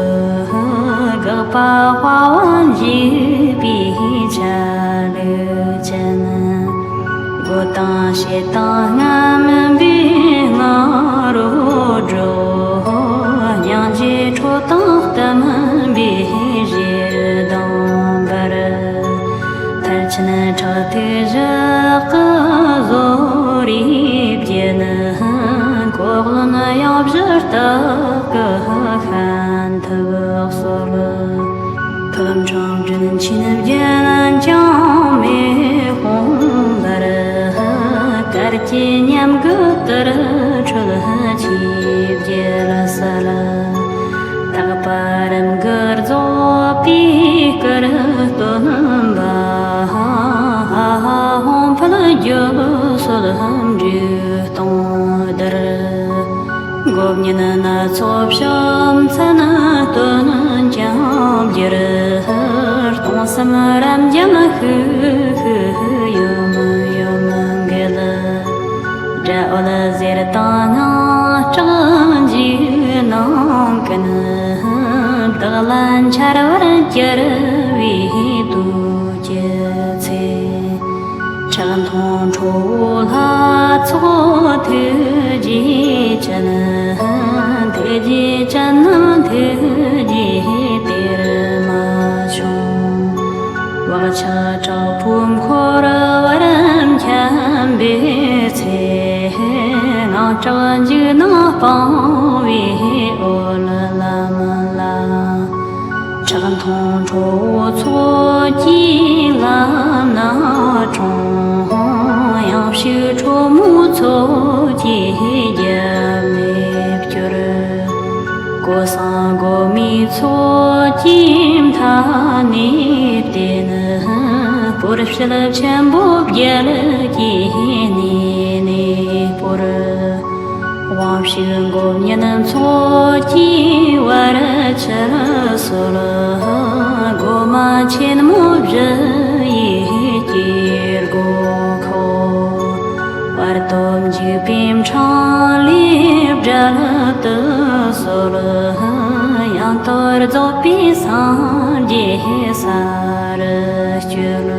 སྒེག་པ་དཔའ་བ་འཇིགས་པའི་ཆ་ལུགས་ཅན། སྒོ་དང་ཕྱེད་དང་རྔམ་པའི་ང་རོ་སྒྲོག། སྙིང་རྗེ་ཁྲོ་དང་གཏུམ་པའི་ཞེ་སྡང་འབར། ཐར་ཆེན་ཁྲག་ཐིགས་ཞགས་ཀྱི་ཟོར་རིས་བརྒྱན། གོ་ལོན་གཡང་གཞི་སྟག་གི་ཤམ་ཐབས་གསོལ། ཐོད་ཕྲེང་མགྲིན་ཆེན་བརྒྱན་འཁྱམས་མེ་དཔུང་འབར། གར་གྱི་ཉམས་དགུ་དུར་ཁྲོད་ཆོས་བརྒྱད་གསལ། དག་པ་རིམ་དགུ་རྫོགས་པའི་སྐུར་སྟོན་པ། ཧཱ་ཧཱ་ཧཱུྃ་ཕཊ་རྒྱུད་སྲོལ་འབྲུ་སྟོང་བསྡུར། མགོ་བརྙན་སྣ་ཚོགས་ཕྱག་མཚན་སྟོན་ཀྱང་བསྒྱུར། སྟོང་གསུམ་རབ་འབྱམས་ཤུགས་ཤུགས་ཡོམ་ཡོམ་འགུལ། དགྲ་བོ་ལ་གཟེར་དང་དངངས་སྐྲག་འཇིགས་སྣང་ཀུན། བདག་ལ་འཆར་བར་གྱུར་པའི་དུས་ཀྱི་ཚེ། ཁྲག་འཐུང་ཁྲོ་བོ་ལྷ་ཚོགས་ཐུགས་རྗེ་ཅན། ཐུགས་རྗེ་ཅན་རྣམས་ཐུགས་རྗེའི་གཏེར་མ་ཆུང་། བག་ཆགས་དྲག་པོས་འཁོར་བར་འཁྱམས་པའི་ཚེ། ངང་ འཇུག་ནང་སྤང་བའི་འོད་ལམ་ལ། ཁྲག་འཐུང་ཁྲོ་བོ་ཚོགས་ཀྱིས་ལམ་སྣ་དྲོངས། ཡང་ཕྱུག་ཁྲོ་མོའི་ཚོགས་ཀྱིས་རྒྱབ་ནས་སྐྱོར། གོས་བཟང་གོང་མའི་ཚོགས་ཀྱིས་མཐའ་ནས་བརྟེན། སྤོར་ཕྱིར་ཆེན་པོ་བརྒྱད་ཀྱི་གནས་ནས་སྤོར། དབང་ཕྱུག་མགོ་བརྙན་ཚོགས་ཀྱིས་བར་ཆད་སོལ། སྒོ་མ་ཆེན་མོ་བཞི་ཡི་དཀྱིལ་འཁོར། བར་དོ་འཇིག་པའི་འཕྲང་ལས་བསྒྲལ་དུ་གསོལ། ཡང་དག་རྫོགས་པའི་སངས་རྒྱས་ས་རུ་སྐྱོལ།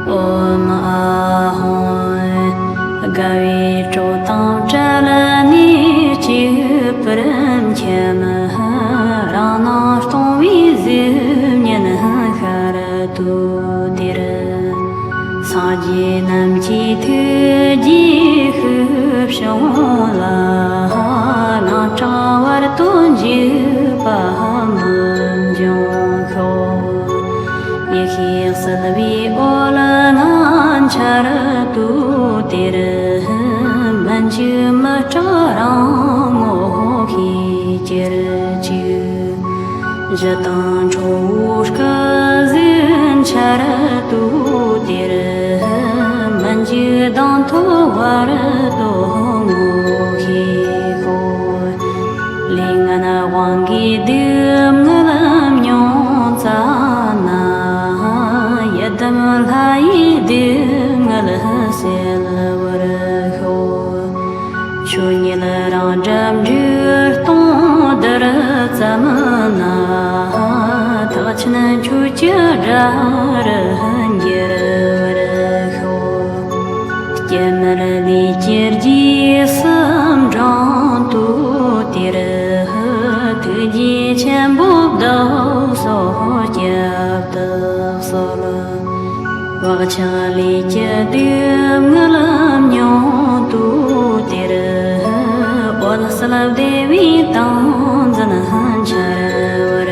ཨོཾ་ཨཱཿཧཱུྃ། དགའ་བའི་སྤྲོ་དང་བྲལ་ནས་གཅིག་པུར་འཁྱམས། རང་སྣང་སྟོང་པའི་གཟུགས་བརྙན་ཤར་དུས་དེར། སངས་རྒྱས་རྣམས་ཀྱི་ཐུགས་རྗེའི་ཤུགས་བྱུང་ལ། སྣང་གྲགས་བར་དོ་འཇིགས་པ་མི་འབྱུང་ཤོག། ཡེ་ཤེས་གསལ་བའི་འོད་ལྔ་འཆར་དུས་དེར། མི་འཇིགས་མི་སྐྲག་རང་ངོ་ཤེས་གྱུར་ཅིག། གཞི་དང་ཁྲོ་བོའི་སྐུ་གཟུགས་འཆར་དུས་དེར། མི་འཇིགས་གདངས་མཐོ་བར་དོ་ངོ་ཤེས་ཤོག། ལས་ངན་དབང་གིས་སྡུག་བསྔལ་མྱོང་ཙ་ན། ཡི་དམ་ལྷ་ཡིས་སྡུག་བསྔལ་སེལ་བར་ཤོག། ཆོས་ཉིད་རང་སྒྲ་འབྲུག་སྟོང་ལྡིར་ཙམ་ན། ཐེག་ཆེན་ཆོས་ཀྱི་སྒྲ་རུ་འགྱུར་བར་ཤོག། སྐྱེ་མེད་ལས་ཀྱི་རྗེས་སུ་འབྲང་དུས་དེར། ཐུགས་རྗེ་ཆེན་པོས་བདག་སོགས་བསྐྱབ་ཏུ་གསོལ། བག་ཆགས་ལས་ཀྱི་སྡུག་བསྔལ་མྱོང་དུས་དེར། འོད་གསལ་བདེ་བའི་ཏིང་འཛིན་འཆར་བར་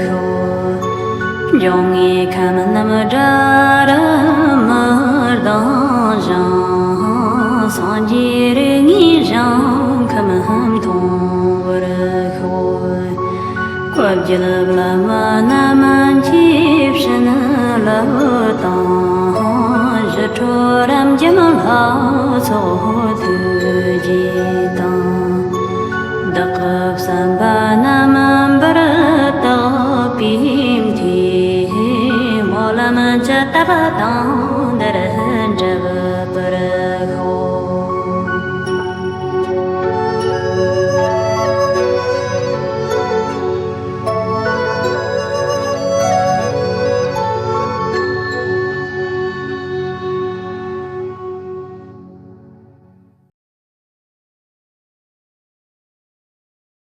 ཤོག། འབྱུང་ལྔའི་ཁམས་རྣམས་དགྲ་རུ་མི་ལྡང་ཞིང་། སངས་རྒྱས་རིགས་ལྔའི་ཞིང་ཁམས་མཐོང་བར་ཤོག། བུ་བརྒྱུད་བླ་མ་རྣམས་ཀྱི་བྱིན་རླབས་དང་། ཞི་ཁྲོ་རབ་འབྱམས་ལྷ་ཚོགས་ཐུགས་རྗེས་